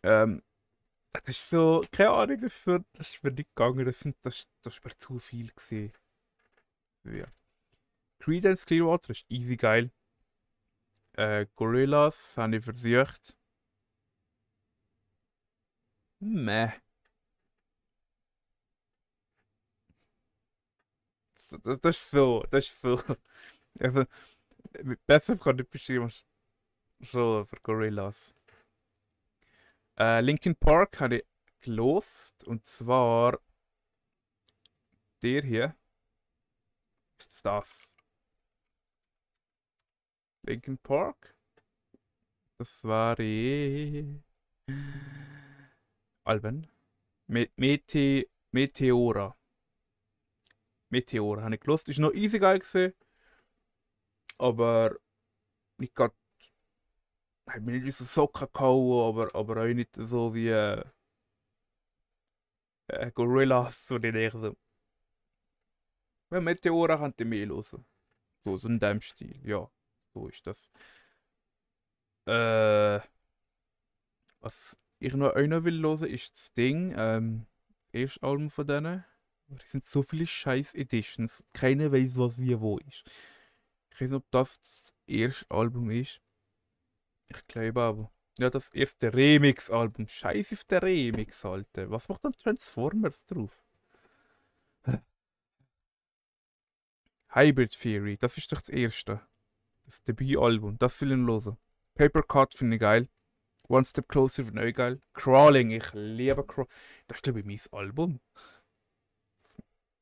[SPEAKER 1] Das ist so, keine Ahnung, das ist mir nicht gegangen, das ist mir zu viel gewesen. Ja. Creedence Clearwater ist easy geil. Gorillaz habe ich versucht. Meh. Das ist so. Also, besser kann ich beschreiben. So, für Gorillaz. Linkin Park habe ich gelost. Und zwar der hier. Ist das. Linkin Park. Das war Alben. Meteora. Meteor habe ich gelost. Ist noch easy geil gewesen. Aber nicht gerade. Hat mich nicht so Socken gehauen, aber auch nicht so wie Gorillaz oder nicht so. Ja, Meteora könnt ihr mehr hören. So in dem Stil. Ja, so ist das. Was ich noch auch will hören, ist das Ding. Das erste Album von denen. Es sind so viele scheiß Editions. Keiner weiß, was wie wo ist. Ich weiß nicht, ob das erste Album ist. Ich glaube aber. Ja, das erste Remix-Album. Scheiß auf der Remix, Alter. Was macht dann Transformers drauf? Hybrid Theory, das ist doch das erste. Das Debütalbum. Das will ich hören. Paper Cut finde ich geil. One Step Closer finde ich auch geil. Crawling, ich liebe Crawling. Das ist glaube ich mein Album.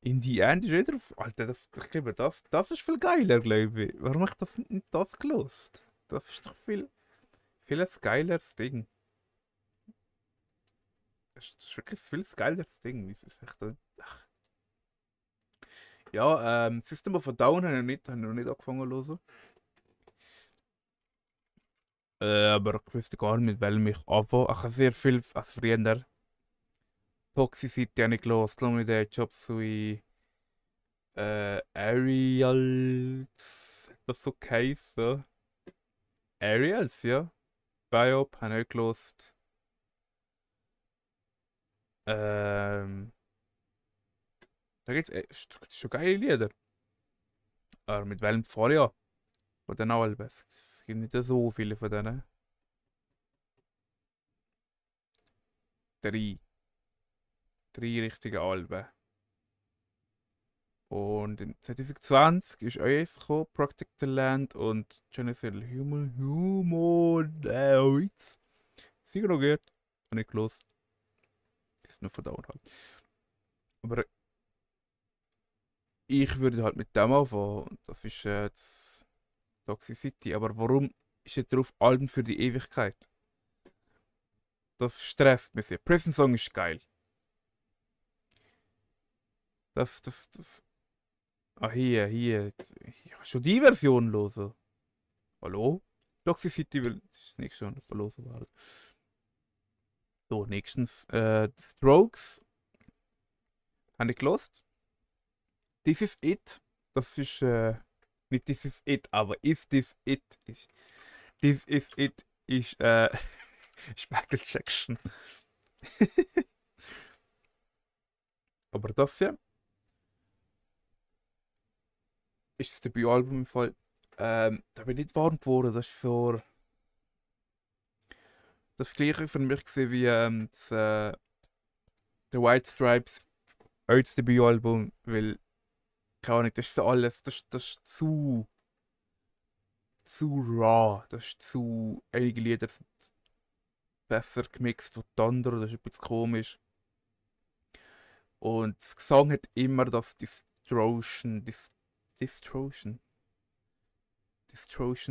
[SPEAKER 1] In the End ist wieder auf. Alter, ich glaube, das ist viel geiler, glaube ich. Warum habe ich das nicht das gelost? Das ist doch viel ein geileres Ding. Das ist wirklich viel geileres Ding. Wie ist echt ach. Ja, System of a Down habe ich noch nicht angefangen zu hören. Aber ich wüsste gar nicht, mit welchem ich anfange. Ich habe sehr viel, also früher Toxicity habe ich gehört, Lonely Day, Chop Suey, Aerials, das so geheißen. Aerials, ja. Biop habe ich auch gehört. Da gibt's schon geile Lieder. Aber mit welchem Vorjahr? Von den Alben. Es gibt nicht so viele von denen. 3. 3 richtige Alben. Und in 2020 ist eins gekommen, Protect the Land und Genesis Humanoids. Sicher noch gut. Habe nicht gelesen. Das ist nur verdaut halt. Aber ich würde halt mit dem anfangen. Das ist jetzt Toxicity. Aber warum ist jetzt drauf Alben für die Ewigkeit? Das stresst mich sehr. Prison Song ist geil. Das. Ah, hier. Ja, schon die Version losen. Hallo? Toxicity will ich nicht schon losen werden. So, nächstens. The Strokes. Habe ich gelost. This is it. Das ist, nicht This is it, aber Is this it? This is it ist, ist Michael Jackson. Aber das hier ist das Debütalbum im Fall. Da bin ich nicht warm geworden. Das ist so das gleiche für mich gewesen wie The White Stripes als Debütalbum, weil keine Ahnung, das ist so alles, das ist zu raw, das ist zu, einige Lieder sind besser gemixt als die anderen, das ist ein bisschen komisch. Und das Gesang hat immer das Distortion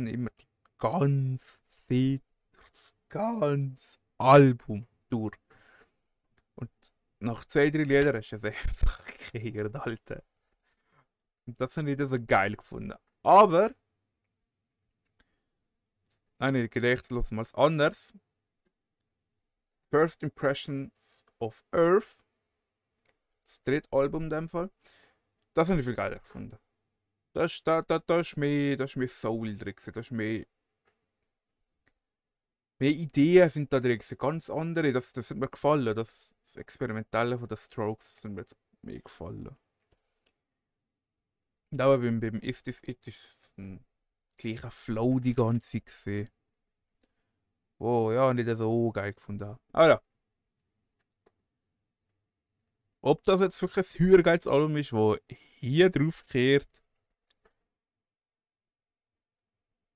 [SPEAKER 1] immer die ganze Zeit, das ganze Album durch. Und nach 2-3 Liedern hast du es einfach gekriegt, Alter. Und das habe ich nicht so geil gefunden. Aber, nein, ich gedacht, los mal was anderes. First Impressions of Earth. Das dritte Album in dem Fall. Das habe ich viel geiler gefunden. Da ist mehr Soul drin. Da ist mehr Ideen sind da drin. Ganz andere. Das hat mir gefallen. Das Experimentelle von den Strokes sind mir jetzt mehr gefallen. Und aber beim Is This It ist es ein gleicher Flow die ganze Zeit gesehen. Wo ja nicht so geil gefunden habe. Aber ja. Ob das jetzt wirklich ein höher geiles Album ist, das hier drauf kehrt,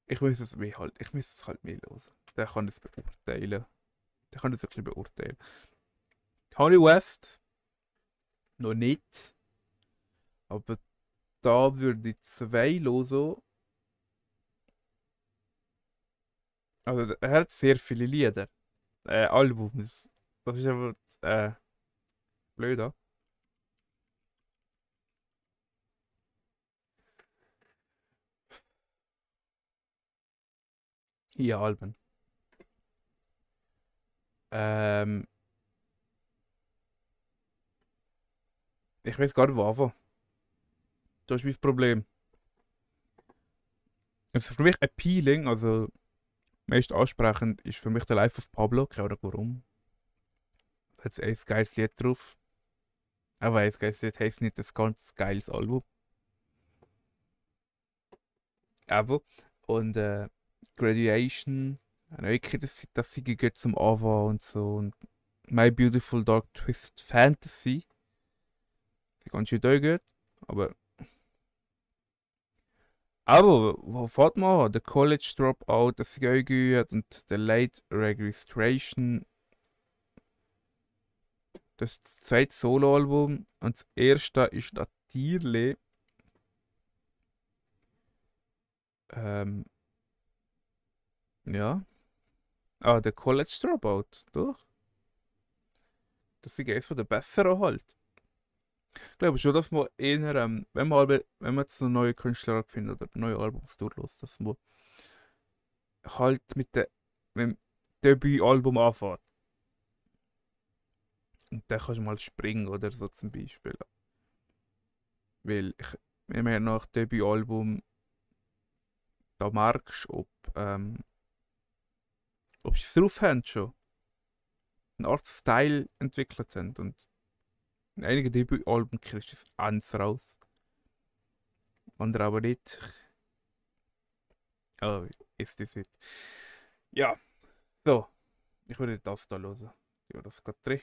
[SPEAKER 1] ich muss es mehr halt, ich muss es halt mehr hören. Der kann es beurteilen. Der kann es wirklich beurteilen. Kanye West noch nicht. Aber da würde ich 2 hören. Also er hat sehr viele Lieder. Albums. Das ist einfach blöd, ja? Hier Alben. Ich weiß gar nicht, wo anfangen. Das ist mein Problem. Also für mich appealing, also meist ansprechend, ist für mich der Life of Pablo. Keine Ahnung warum. Da hat ein geiles Lied drauf. Aber ein geiles Lied heisst nicht ein ganz geiles Album. Aber, und Graduation, wirklich, das sie geht zum Anfang und so. Und My Beautiful Dark Twisted Fantasy. Die ganz schön gut, aber wo fährt man? The College Dropout, das ist auch gut, und The Late Registration. Das ist das zweite Soloalbum und das erste ist natürlich ja. Ah, The College Dropout, doch. Das ist eines von den besseren halt. Ich glaube schon, dass man eher, wenn man jetzt noch neue Künstler findet oder neue Albums durchlässt, dass man halt mit dem Debütalbum anfängt. Und dann kannst du mal springen oder so zum Beispiel. Weil wenn man nach Debütalbum da merkst, ob sie es drauf haben schon. Eine Art Style entwickelt haben. Und in einigen Debütalben kriegst du das eins raus. Andere aber nicht. Oh, ist das nicht. Ja, so. Ich würde das da hören. Ja, das geht drin.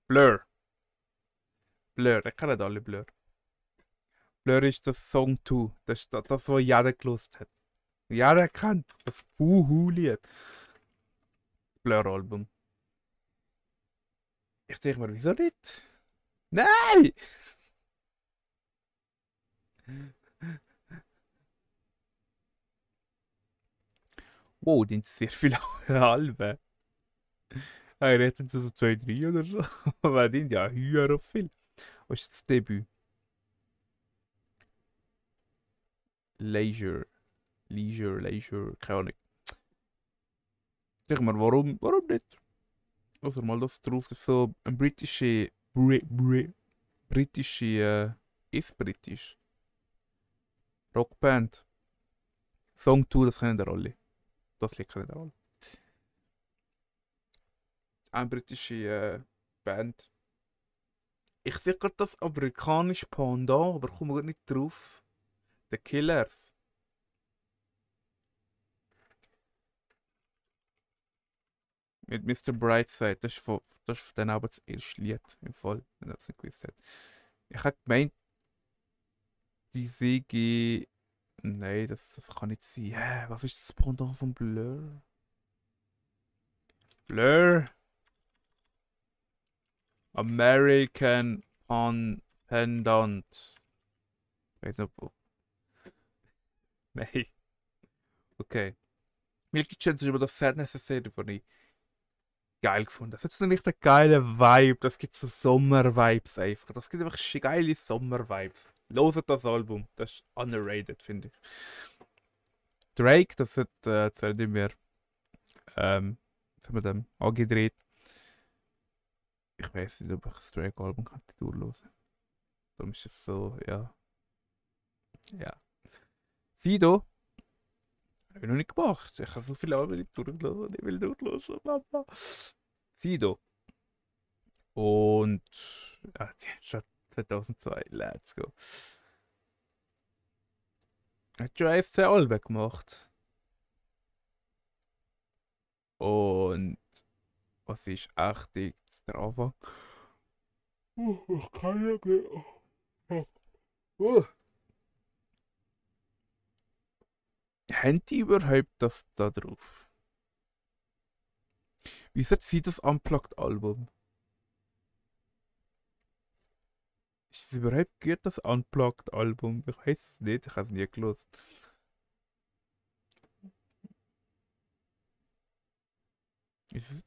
[SPEAKER 1] Blur. Blur, ich kenne alle Blur. Blur ist das Song 2. Das ist das, was jeder gelost hat. Jeder kennt das Fuhu-Lied. Blur-Album. Ich denke mir, wieso nicht? Nein! Wow, die sind sehr viele Alben. Ja, jetzt sind es so 2, 3 oder so. Aber die sind ja höher auf viel. Was ist das Debüt? Leisure, keine Ahnung. Denk mal, warum nicht? Also mal das drauf, das ist so ein britische, ist britisch. Rockband. Song 2, das kennen ihr alle. Das Lied kennen ihr alle. Eine britische Band. Ich sehe gerade das amerikanische Pendant, aber komme gerade nicht drauf. The Killers. Mit Mr. Brightside. Das ist von denen aber das erste Lied im Fall, wenn er das nicht gewusst hat. Ich habe gemeint, die Säge. Nein, das kann nicht sein. Hä, was ist das Pendant von Blur? Blur? American Pendant. Weiß nicht, ob. Nein. Okay. Milky Chance ist über das Sadness Serie, von ich geil gefunden. Das ist ein richtig geiler Vibe. Das gibt so Sommer-Vibes einfach. Das gibt einfach geile Sommer-Vibes. Loset das Album. Das ist underrated, finde ich. Drake, das hat zwar nicht mehr was haben wir dem angedreht. Ich weiß nicht, ob ich das Drake-Album durchlösen kann. Darum ist es so, ja. Ja. Sido habe ich noch nicht gemacht. Ich habe so viele Alben nicht durchlösen. Ich will durchlösen, Mama. Sido. Und ja, die hat schon 2002. Let's go. Hat schon 11 Alben gemacht. Und was ist echt der Anfang? Ich kann ja nicht. Haben die überhaupt das da drauf? Wie sagt sie das Unplugged-Album? Ist es überhaupt gut, das Unplugged-Album? Ich weiß es nicht, ich habe es nie gelesen. Ist es?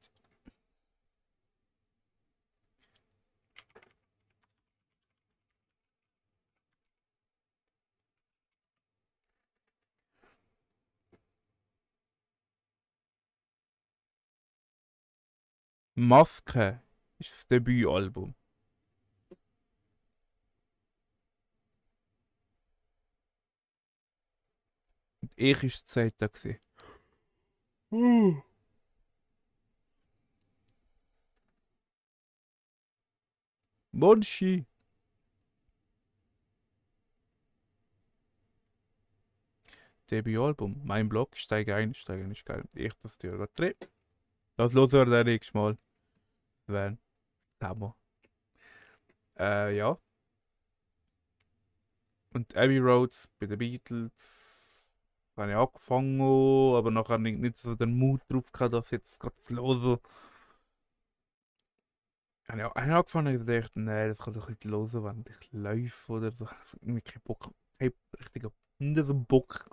[SPEAKER 1] Maske ist das Debütalbum. Und ich war es Zeit da. Monchi. Debütalbum. Mein Blog. Steige ein, ist geil. Ich das Tür da drin. Das hören wir dann nächstes Mal. Wenn. Hammer. Ja. Und Abbey Roads bei den Beatles habe ich angefangen, aber nachher nicht so den Mut drauf gehabt, das jetzt gerade zu hören. Habe ich angefangen und gedacht, nein, das kann doch nicht hören, während ich laufe oder so. Also irgendwie keinen Bock, keinen richtigen Bock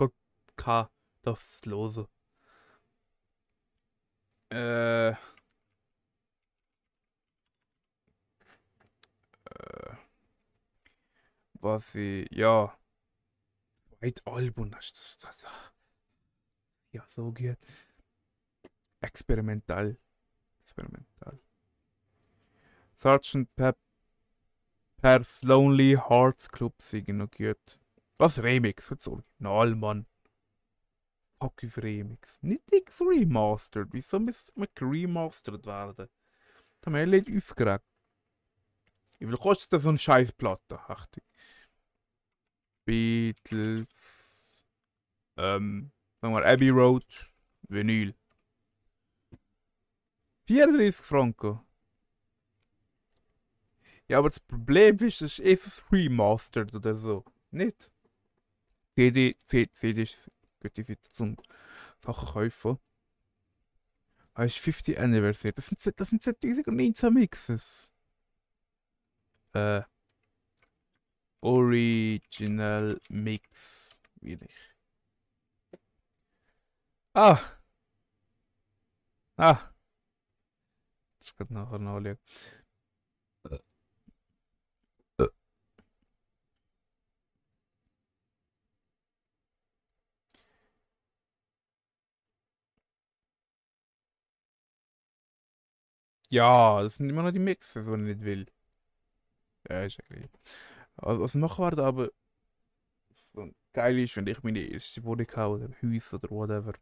[SPEAKER 1] gehabt, das zu hören. Was ich, ja. Zweites Album, das ja, so gut. Experimental. Sgt. Pepper's Lonely Hearts Club singen noch gut. Was Remix? Das Original, Mann. Fuck auf Remix. Nicht X Remastered. Wieso müsste man geremastert werden? Da haben wir nicht aufgeregt. Wie viel kostet das so eine scheiß Platte? Achtung. Beatles, sagen wir Abbey Road, Vinyl. 34 Franken. Ja, aber das Problem ist es remastered oder so. Nicht? CD ist gute Seite zum Sachen kaufen. Ah, ist 50 Anniversary. Das sind 2019 Mixes. Original Mix. Will ich. Ah! Ich kann nachher nachschauen. Ja, das sind immer noch die Mixes, die ich nicht will. Ja, ist ja gleich. Also, was noch war, aber so geil ist, wenn ich meine erste Wohnung habe oder Haus oder whatever.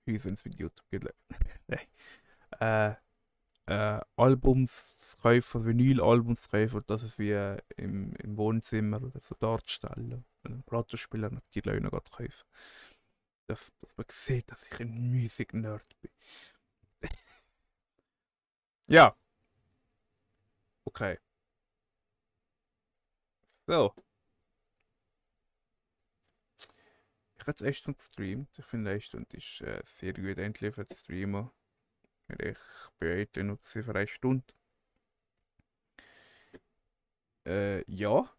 [SPEAKER 1] Haus, wenn es mit YouTube geht. Nein. Albums zu kaufen, Vinyl-Albums zu kaufen, dass es wie im Wohnzimmer oder so darstellen. Einen Plattenspieler natürlich auch noch kaufen. Dass man sieht, dass ich ein Musik-Nerd bin. Ja. Okay. So. Ich habe jetzt 1 Stunde gestreamt. Ich finde 1 Stunde ist sehr gut endlich für den Streamer. Ich bin heute noch für 1 Stunde. Ja.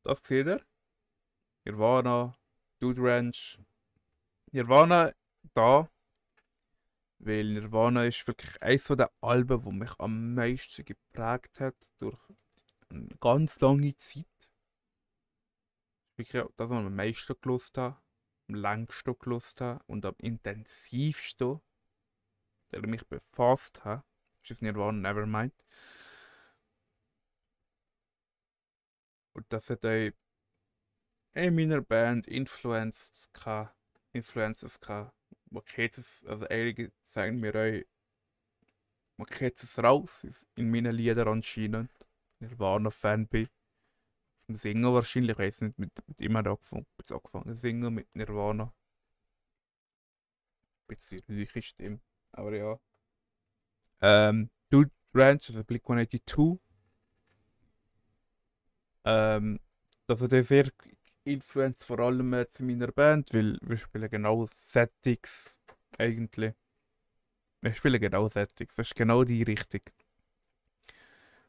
[SPEAKER 1] Das seht ihr. Nirvana, Dude Ranch. Nirvana da. Weil Nirvana ist wirklich eines der Alben, die mich am meisten geprägt hat durch eine ganz lange Zeit. Wirklich das, was ich am meisten gehört habe, am längsten gehört habe und am intensivsten, der mich befasst hat, ist das Nirvana Nevermind. Und das hat auch in meiner Band Influences gehabt. Man kennt es, also einige sagen mir auch, man kennt es raus in meinen Liedern anscheinend. Nirvana-Fan bin. Zum Singen wahrscheinlich, ich weiß nicht, mit ihm hat angefangen zu singen, mit Nirvana. Ein bisschen ruhige Stimme, aber ja. Dude Ranch, also Blink-182. Das hat sehr Influence vor allem jetzt in meiner Band, weil wir spielen genau Settings eigentlich. Wir spielen genau Settings, das ist genau die Richtung.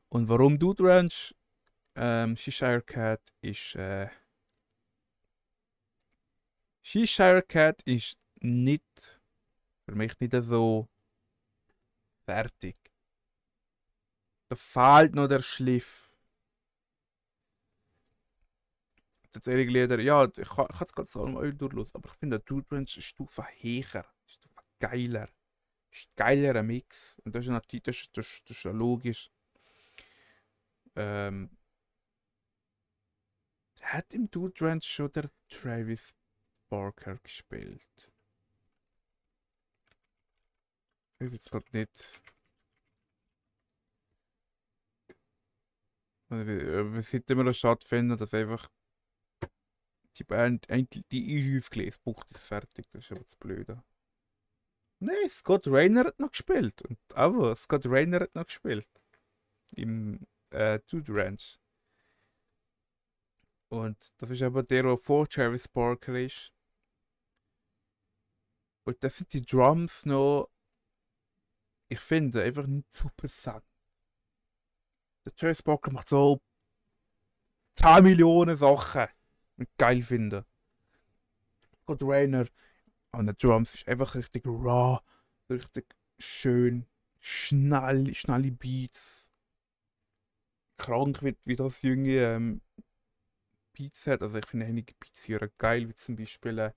[SPEAKER 1] Und warum Dude Ranch? Cheshire Cat ist Cheshire Cat ist nicht für mich nicht so fertig. Da fehlt noch der Schliff. Das einige Lieder, ja, ich kann es ganz normal durchlösen, aber ich finde, der Dude Ranch ist eine Stufe höher, eine Stufe geiler. Ist ein geilerer Mix. Und das ist natürlich, das ist ja logisch. Hat im Dude Ranch schon der Travis Barker gespielt? Ich weiß jetzt gerade nicht. Wir sind immer noch schade finden, dass einfach die Band eigentlich die ist aufgelesen, Bucht ist fertig, das ist aber das Blöde. Nein, Scott Raynor hat noch gespielt. Und aber Scott Raynor hat noch gespielt. Im Dude Ranch. Und das ist aber der vor Travis Barker ist. Und das sind die Drums noch. Ich finde einfach nicht super sang. Der Travis Barker macht so 10 Millionen Sachen. Und geil finde. Scott Raynor an den Drums ist einfach richtig raw, richtig schön, schnelle Beats. Krank wie das junge Beats hat. Also ich finde einige Beats hier geil, wie zum Beispiel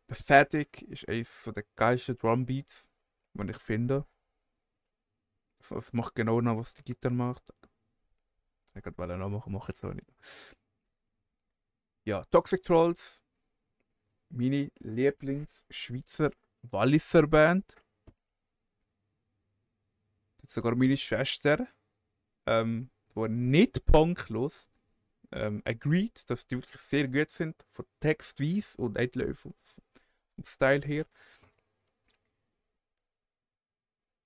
[SPEAKER 1] Pathetic ist eines der geilsten Drumbeats, die ich finde. Also es macht genau noch, was die Gitarre macht. Ich kann es noch machen, mache jetzt aber nicht. Ja, Toxic Trolls, meine Lieblings-Schweizer Walliser Band. Das ist sogar meine Schwester, die nicht Punk los. agreed, dass die wirklich sehr gut sind, von textweise und auch vom Style her.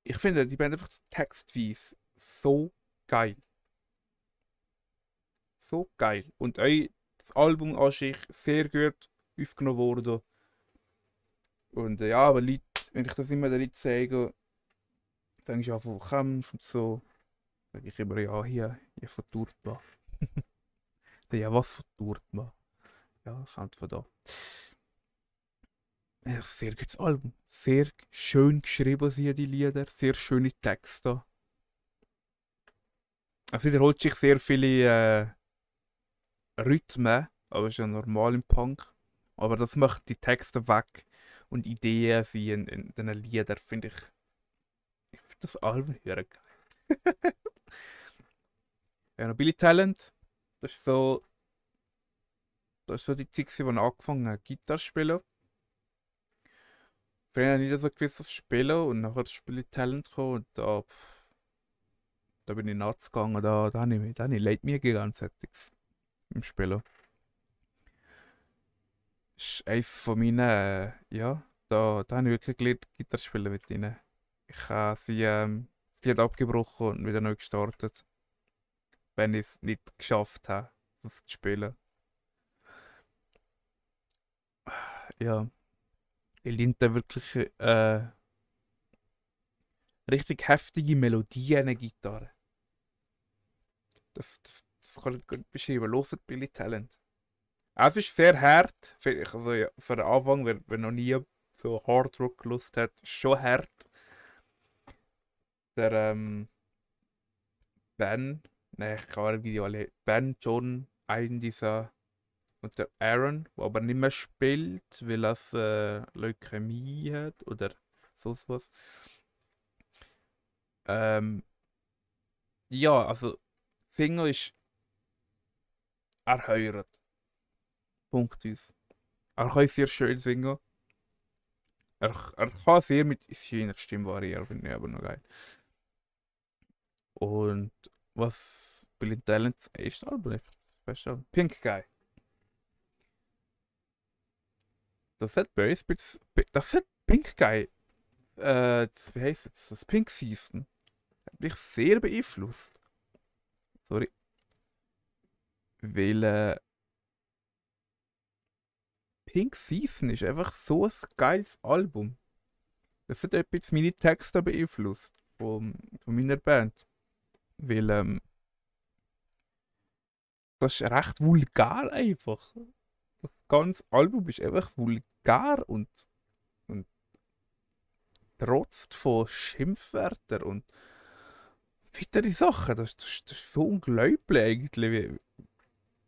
[SPEAKER 1] Ich finde die Band einfach textweise so geil. So geil. Und auch das Album an sich sehr gut aufgenommen wurde. Und ja, aber Leute, wenn ich das immer den Leuten sage, denke ich einfach, wo kommst und so. Sage ich immer, ja, hier verturt man. Ja, was verturt man? Ja, kommt von da. Ja, sehr gutes Album. Sehr schön geschrieben sind die Lieder, sehr schöne Texte. Es wiederholt sich sehr viele Rhythmen, aber ist ja normal im Punk. Aber das macht die Texte weg und Ideen sind in den Liedern, finde ich. Ich finde das Album sehr geil. Ja, noch Billy Talent. Das ist so die Zeit, wo ich angefangen habe, Gitarre zu spielen. Früher habe ich nicht so gewusst, was spielen und nachher ist Billy Talent gekommen und da bin ich nuts gegangen. Da habe ich Leid mir gegangen, im Spielen. Das ist eines von meinen, ja, da habe ich wirklich gelernt, Gitarre zu spielen mit ihnen. Ich habe sie das Lied abgebrochen und wieder neu gestartet. Wenn ich es nicht geschafft habe, das zu spielen. Ja. Ich lerne da wirklich richtig heftige Melodien in der Gitarre. Das kann ich gut beschreiben. Hört Billy Talent. Es ist sehr hart. Also ja, für den Anfang, wer noch nie so Hard Rock gelust hat, ist schon hart. Der Ben, ich kann irgendwie alle. Ben, John, einen dieser und der Aaron, der aber nicht mehr spielt, weil er Leukämie hat oder sonst was. Ja, also Single ist er heiratet. Punkt uns. Er kann sehr schön singen. Er kann sehr mit seiner Stimme variieren, finde ich aber noch geil. Und was Billy Talents erste Album ist, Pink Guy. Das hat Pink Guy, wie heisst es, das Pink Season, hat mich sehr beeinflusst. Sorry. Weil Pink Season ist einfach so ein geiles Album. Das hat etwas meine Texte beeinflusst von meiner Band. Weil das ist recht vulgär einfach. Das ganze Album ist einfach vulgär und trotzt von Schimpfwörtern und weitere Sachen. Das ist so unglaublich eigentlich.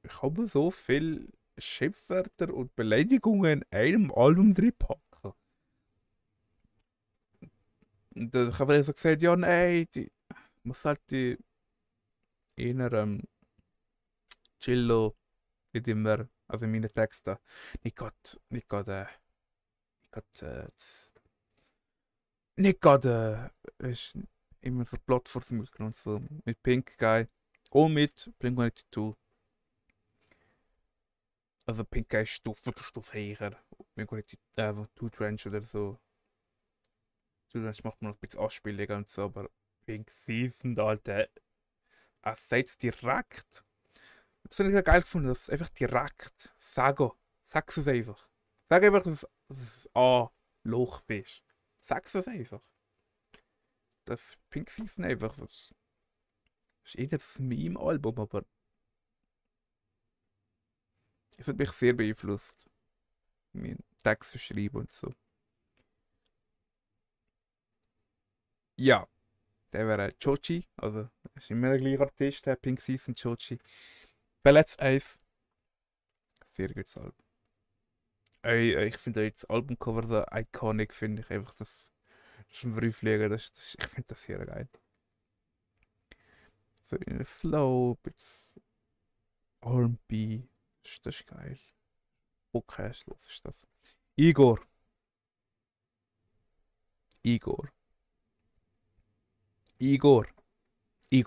[SPEAKER 1] Wie kann man so viel Schimpfwörter und Beleidigungen in einem Album drin packen? Und dann habe ich so gesagt, ja nein, man sollte eher chillo, nicht immer, also in meinen Texten, nicht gerade immer so Plattformmusik und so, mit Pink Guy und mit Blink-182. Also Pink Guy ist Stufe höher, Blink-182 Trench oder so. Trench macht man noch ein bisschen Anspielungen und so, aber Pink Season, Alter, er sagt es direkt. Das habe ich geil gefunden, dass es einfach direkt sag's es einfach. Sag einfach, dass es ein Loch bist. Sag's es einfach. Das Pink Season einfach, das ist eher das Meme-Album, aber es hat mich sehr beeinflusst. Mein Text zu schreiben und so. Ja, der wäre Chochi, also das ist immer der gleiche Artist, der Pink Season Chochi. Ballets 1. Sehr gutes Album. Ich finde das Albumcover so iconic, finde ich einfach, das ist ein Briefleger, ich finde das sehr geil. So in einer Slow, bisschen R&B, das ist geil. Okay, los ist das. Igor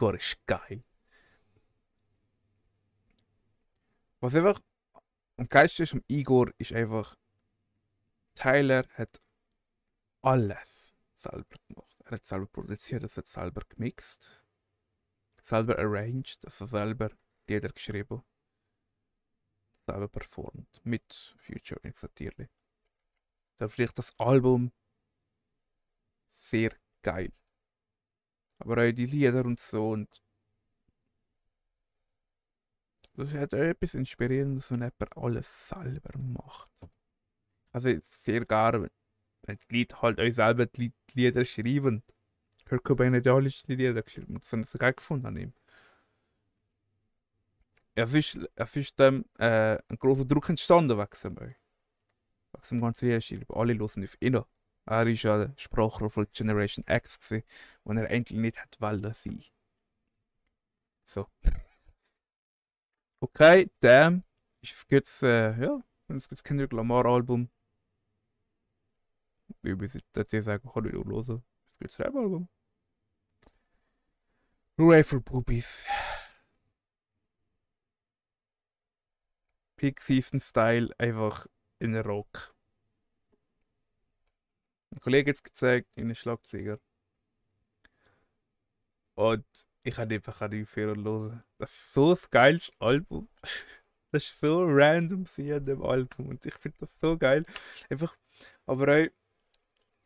[SPEAKER 1] ist geil. Was einfach am geilsten ist am Igor, ist einfach, Tyler hat alles selber gemacht. Er hat selber produziert, er hat selber gemixt, selber arranged, also selber Lieder geschrieben, selber performt, mit Featuring natürlich. Da vielleicht das Album sehr geil. Aber auch die Lieder und so, und das hat auch etwas Inspirierendes, wenn jemand alles selber macht. Also sehr gerne, wenn die Leute halt euch selber die Lieder schreiben. Kurt Cobain hat ja alle die Lieder geschrieben, das haben sie geil gefunden an ihm. Es ist dann ein großer Druck entstanden wegen dem ganzen Liederschreiben. Alle hören auf ihn. Er war ja der Sprachrohr von Generation X, gewesen, wo er endlich nicht hat wollen sein. So. Okay, Damn ist jetzt, ja, das Kendrick Lamar Album. Wie ich sagen, kann ich auch hören. Das gibt das Rap-Album. Hooray for Boobies. Peak Season Style, einfach in der Rock. Ein Kollege hat es gezeigt, in einem Schlagzeuger. Und ich habe einfach an die Fehler hören. Das ist so ein geiles Album. Das ist so random an dem Album. Und ich finde das so geil. Einfach, aber auch,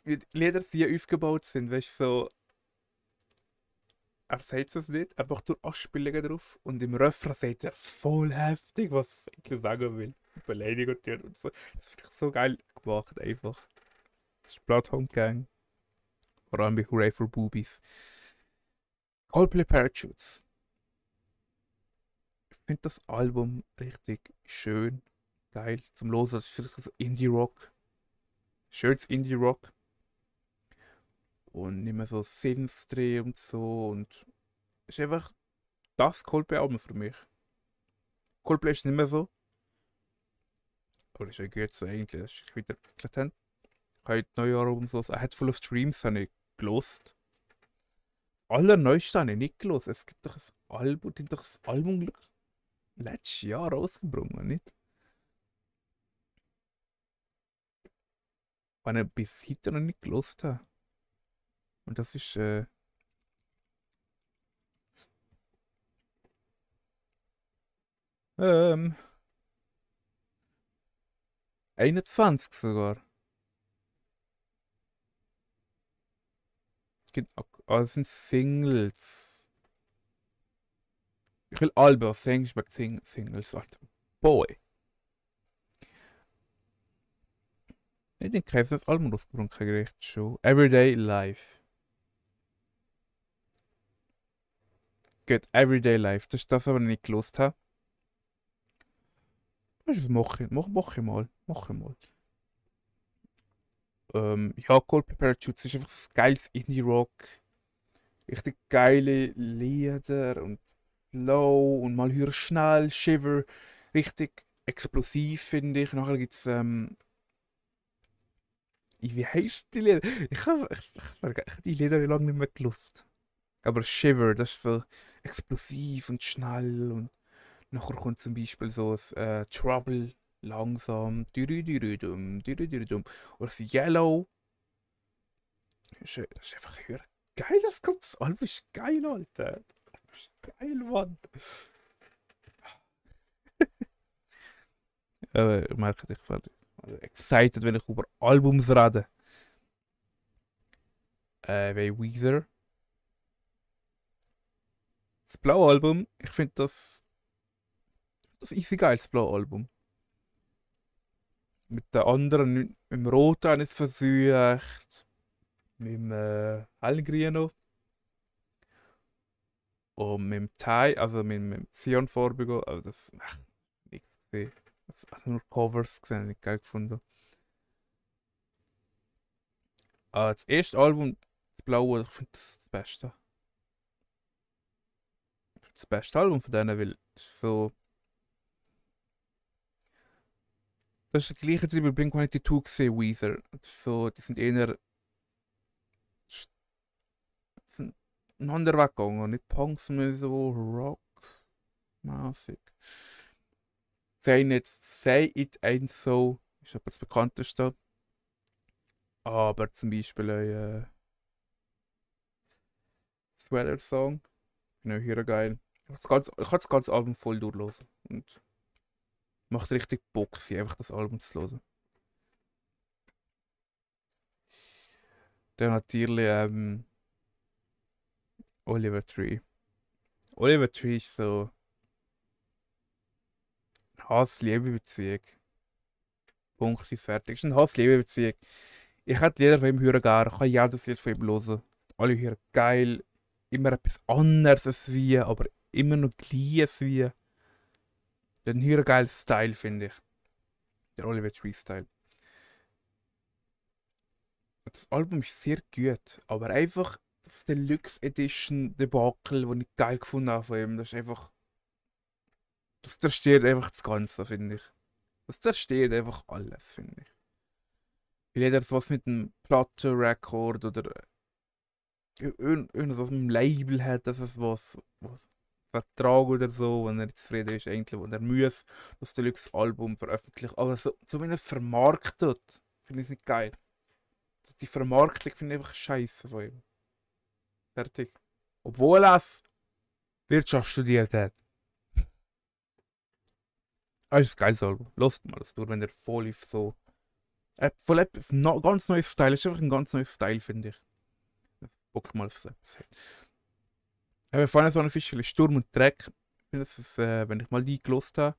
[SPEAKER 1] wie die Lieder sehr aufgebaut sind, weißt du, so. Er sagt es nicht, einfach durch Anspielungen drauf. Und im Refrain sagt er es voll heftig, was er eigentlich sagen will. Beleidigt und so. Das finde ich so geil gemacht, einfach. Das ist Bloodhound Gang. Vor allem bei Hooray for Boobies. Coldplay Parachutes. Ich finde das Album richtig schön, geil zum Hören. Das ist richtig so Indie-Rock. Schönes Indie-Rock. Und nicht mehr so Synths-Dreh und so. Und ist einfach das Coldplay-Album für mich. Coldplay ist nicht mehr so. Aber das ist ja gut so eigentlich, dass ich wieder entwickelt habe. Ich habe das neue Album so, A Head Full of Dreams habe ich gelost. Das Allerneueste habe ich nicht gelost. Es gibt doch das Album letztes Jahr rausgebracht, nicht? Was ich bis heute noch nicht gelost habe. Und das ist 21 sogar. Das sind Singles. Ich will Alben, was Englisch mit Singles. Boy. Ich denke, ich habe das Album rausgebracht, gerecht schon. Everyday Life. Gut, Everyday Life. Das ist das, was ich nicht gelost habe. Das mache ich mal. Ja, Coldplay Parachutes ist einfach ein geiles Indie-Rock. Richtig geile Lieder und Flow und mal höher schnell, Shiver. Richtig explosiv, finde ich. Nachher gibt es, wie heisst die Lieder? Ich habe die Lieder lange nicht mehr gelost. Aber Shiver, das ist so explosiv und schnell. Und nachher kommt zum Beispiel so ein Trouble, langsam. Oder das Yellow. Das ist einfach höher. Geil, das ganze Album ist geil, Alter. Das ist geil, Mann. Ich merke, ich werde excited, wenn ich über Albums rede. Wie Weezer. Das blaue Album, ich finde das easy geil, das blaue Album. Mit der anderen, mit dem Roten habe ich es versucht. Mit dem Hellgrünen. Und mit dem Thai, also mit dem Cyan-farbigen, also das nichts gesehen. Das habe nur Covers gesehen, nicht geil gefunden. Das erste Album, das blaue, ich finde das das Beste. Das beste Album von denen, weil es so. Das ist das gleiche wie bei Blink-182 gesehen, Weezer. So, die sind eher. Sind einen anderen Weg gegangen. Nicht Punk, sondern so Rock-mäßig. Say It Ain't So ist etwas bekannteste. Aber zum Beispiel ein Sweater Song. Finde ich hier geil. Ich kann das ganze Album voll durchhören. Und macht richtig Bock, einfach das Album zu hören. Dann natürlich Oliver Tree. Oliver Tree ist so eine Hass-Liebe-Beziehung. Punkt ist fertig. Ist eine Hass-Liebe-Beziehung. Ich hätte Lieder von ihm hören gerne. Ich kann jedes Lied von ihm hören. Alle hören geil. Immer etwas anderes als wie, aber immer noch gleich als wie. Den hören geilen Style, finde ich. Der Oliver Tree Style. Das Album ist sehr gut, aber einfach das Deluxe Edition Debakel, das ich geil gefunden habe von ihm, das ist einfach. Das zerstört einfach das Ganze, finde ich. Das zerstört einfach alles, finde ich. Weil jeder was mit einem Platte-Record oder irgendwas mit einem Label hat, dass es was Vertrag oder so, wenn er zufrieden ist, eigentlich, wenn er muss das Deluxe-Album veröffentlichen. Aber so wie er es vermarktet, finde ich es nicht geil. Die Vermarktung finde ich einfach scheiße von ihm. Fertig. Obwohl er Wirtschaft studiert hat. Das ist ein geiles Album. Lasst mal das durch, wenn er voll auf so. Voll etwas ganz neues Style. Das ist einfach ein ganz neues Style, finde ich. Bock mal auf so etwas. Wir fahren so eine Fischchen Sturm und Dreck. Ich finde, das ist, wenn ich mal die gelost habe.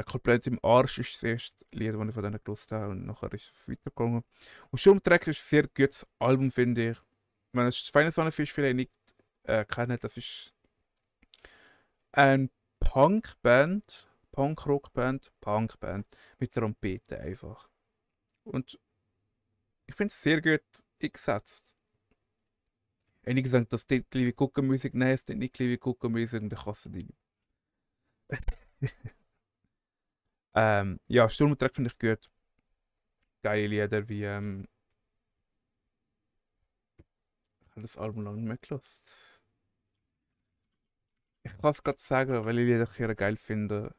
[SPEAKER 1] Komplett im Arsch ist das erste Lied, das ich von denen gelost habe. Und nachher ist es weitergegangen. Und Sturm und Dreck ist ein sehr gutes Album, finde ich. Wenn es Feine Sonne Fisch vielleicht nicht kennt, das ist eine Punkband, Punkrockband, Punkband mit Trompete einfach. Und ich finde es sehr gut eingesetzt. Einige sagen, dass die wie Guckenmusik, nein, es ist nicht wie Guckenmusik und ich hasse die nicht. Ja, Sturm und Dreck finde ich gut. Geile Lieder wie ich habe das Album lange nicht mehr gehört. Ich kann es gerade sagen, weil ich Lieder hier geil finde.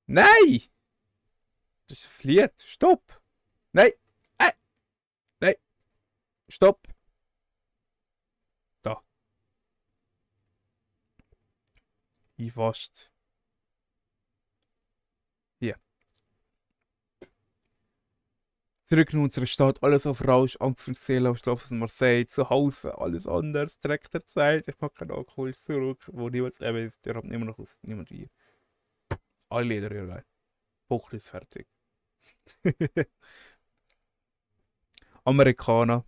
[SPEAKER 1] Nein! Das ist das Lied. Stopp! Nein! Nein! Stopp! Da. Ich fast. Hier. Zurück in unsere Stadt, alles auf Rausch, Angst für die Seele, auf Schlaf in Marseille, zu Hause, alles anders, Dreck der Zeit, ich mag keinen Alkohol, zurück, wo niemand eben ist, der hat immer noch aus, niemand wie. Alle Lieder, ja geil. Buch ist fertig. Amerikaner.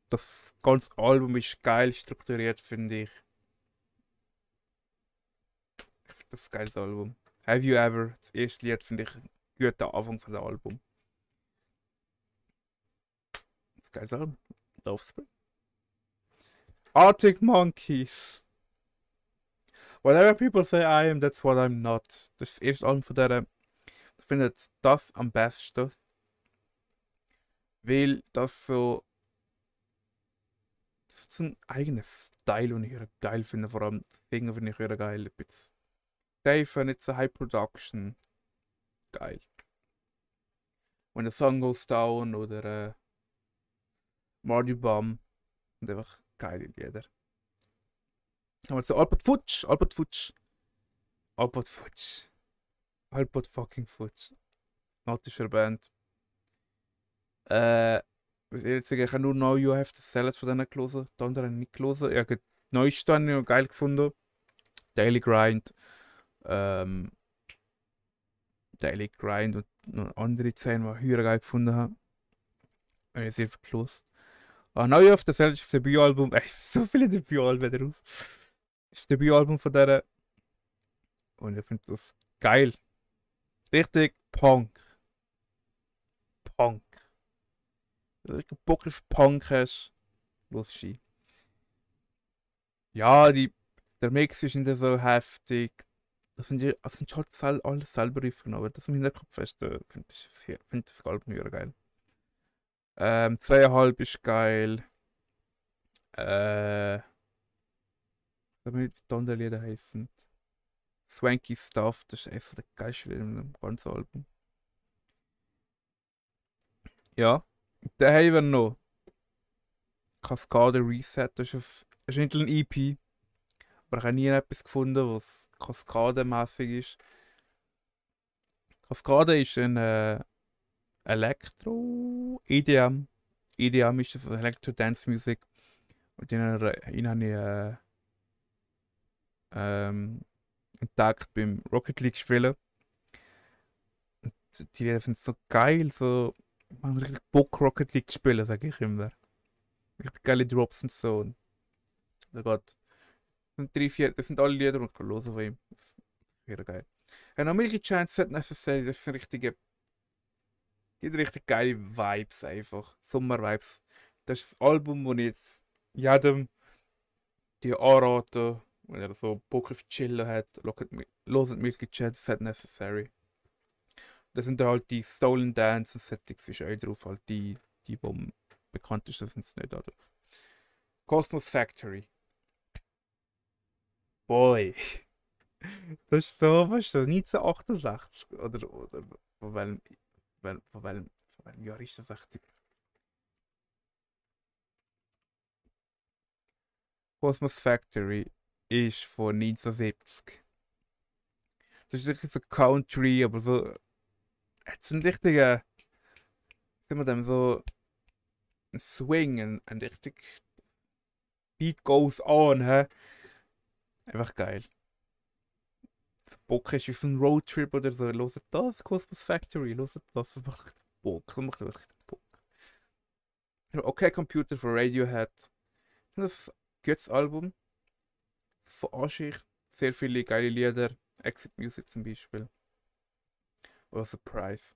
[SPEAKER 1] Das ganze Album ist geil strukturiert, finde ich. Ich finde das ein geiles Album. Have You Ever, das erste Lied, finde ich ein guter Anfang von dem Album. Das geiles Album. The Offspring. Arctic Monkeys. Whatever people say I am, that's what I'm not. Das ist das erste Album von der. Ich finde das am besten. Weil das so. Das ist ein eigenes Style, den ich geil finde. Vor allem Dinge finde ich geil. Dave, nicht so High Production. Geil. When the Sun Goes Down oder Mardy Bum. Und einfach geile Lieder. Aber so Albert Futsch. Albert fucking Futsch. Notischer Band. Was ich jetzt sagen, ich habe nur Now You Have to Sell It von denen gelesen. Die anderen nicht gelesen. Ich habe die neueste habe ich noch geil gefunden. Daily Grind. Daily Grind und noch andere 10, die ich höher geil gefunden habe. Habe ich sehr viel gelesen. Now You Have to Sell It ist das Debütalbum. So viele Debütalben drauf. Das ist das Debütalbum von der. Und ich finde das geil. Richtig Punk. Wenn du Bock auf Punk hast, los Ski. Ja, der Mix ist nicht so heftig. Das sind halt alles selber Riffen, aber das im Hinterkopf hast, finde ich das Album wieder geil. 2,5 ist geil. Ich weiß nicht, wie die anderen Lieder heißen. Swanky Stuff, das ist eines der geilsten Lieder in dem ganzen Album. Ja, dann haben wir noch Cascade Reset, das ist nicht ein EP, aber ich habe nie etwas gefunden, was Cascade-mäßig ist. Cascade ist ein Elektro-EDM. EDM ist das Electro-Dance-Music. Und den habe ich entdeckt beim Rocket League spielen. Und die Lieder sind so geil, so man hat richtig Bock Rocket League zu spielen, sage ich immer. Richtig geile Drops und so. Und da geht. Das sind alle Lieder, die ich hören von ihm. Das ist sehr geil. Noch Milky Chance Not Necessary, das sind richtige. Die haben richtig geile Vibes einfach. Sommer-Vibes. Das ist das Album, das ich jetzt jedem die anrate, wenn er so Bock auf Chillen hat. Hört Milky Chance Not Necessary. Das sind halt die Stolen Dance und Settings ist auch drauf. Halt die bekannt ist, das sind es nicht da drauf. Cosmos Factory. Boy. Das ist so, was ist das? 1968? Oder von welchem Jahr ist das echt? Cosmos Factory ist von 1970. Das ist wirklich so Country, aber so. Jetzt ein richtiger. Sind wir dem so. Ein Swing, ein richtig. Beat goes on, hä? Einfach geil. Bock ist wie so ein Roadtrip oder so. Hört das, Cosmos Factory, hört das. Das macht richtig Bock. Das macht wirklich Bock. Okay, Computer von Radiohead. Das ist ein gutes Album. Von Anschicht. Sehr viele geile Lieder. Exit Music zum Beispiel. Oder Surprise.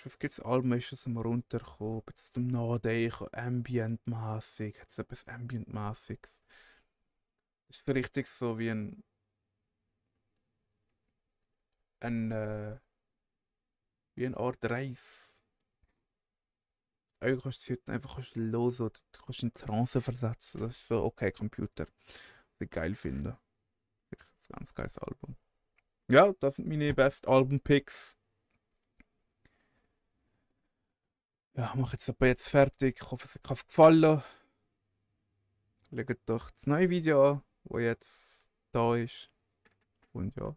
[SPEAKER 1] Was gibt es Album, ist das mal runtergekommen, jetzt zum Nachdenken, Ambient-mässig, hat es etwas Ambient-mässiges. Das ist so richtig so wie wie eine Art Reis. Du kannst es einfach los oder du kannst in Trance versetzen. Das ist so, okay, Computer. Was ich geil finde. Das ist ein ganz geiles Album. Ja, das sind meine besten Album-Picks. Ja, ich mache jetzt aber jetzt fertig. Ich hoffe, es hat euch gefallen. Schaut doch das neue Video an, das jetzt da ist. Und ja.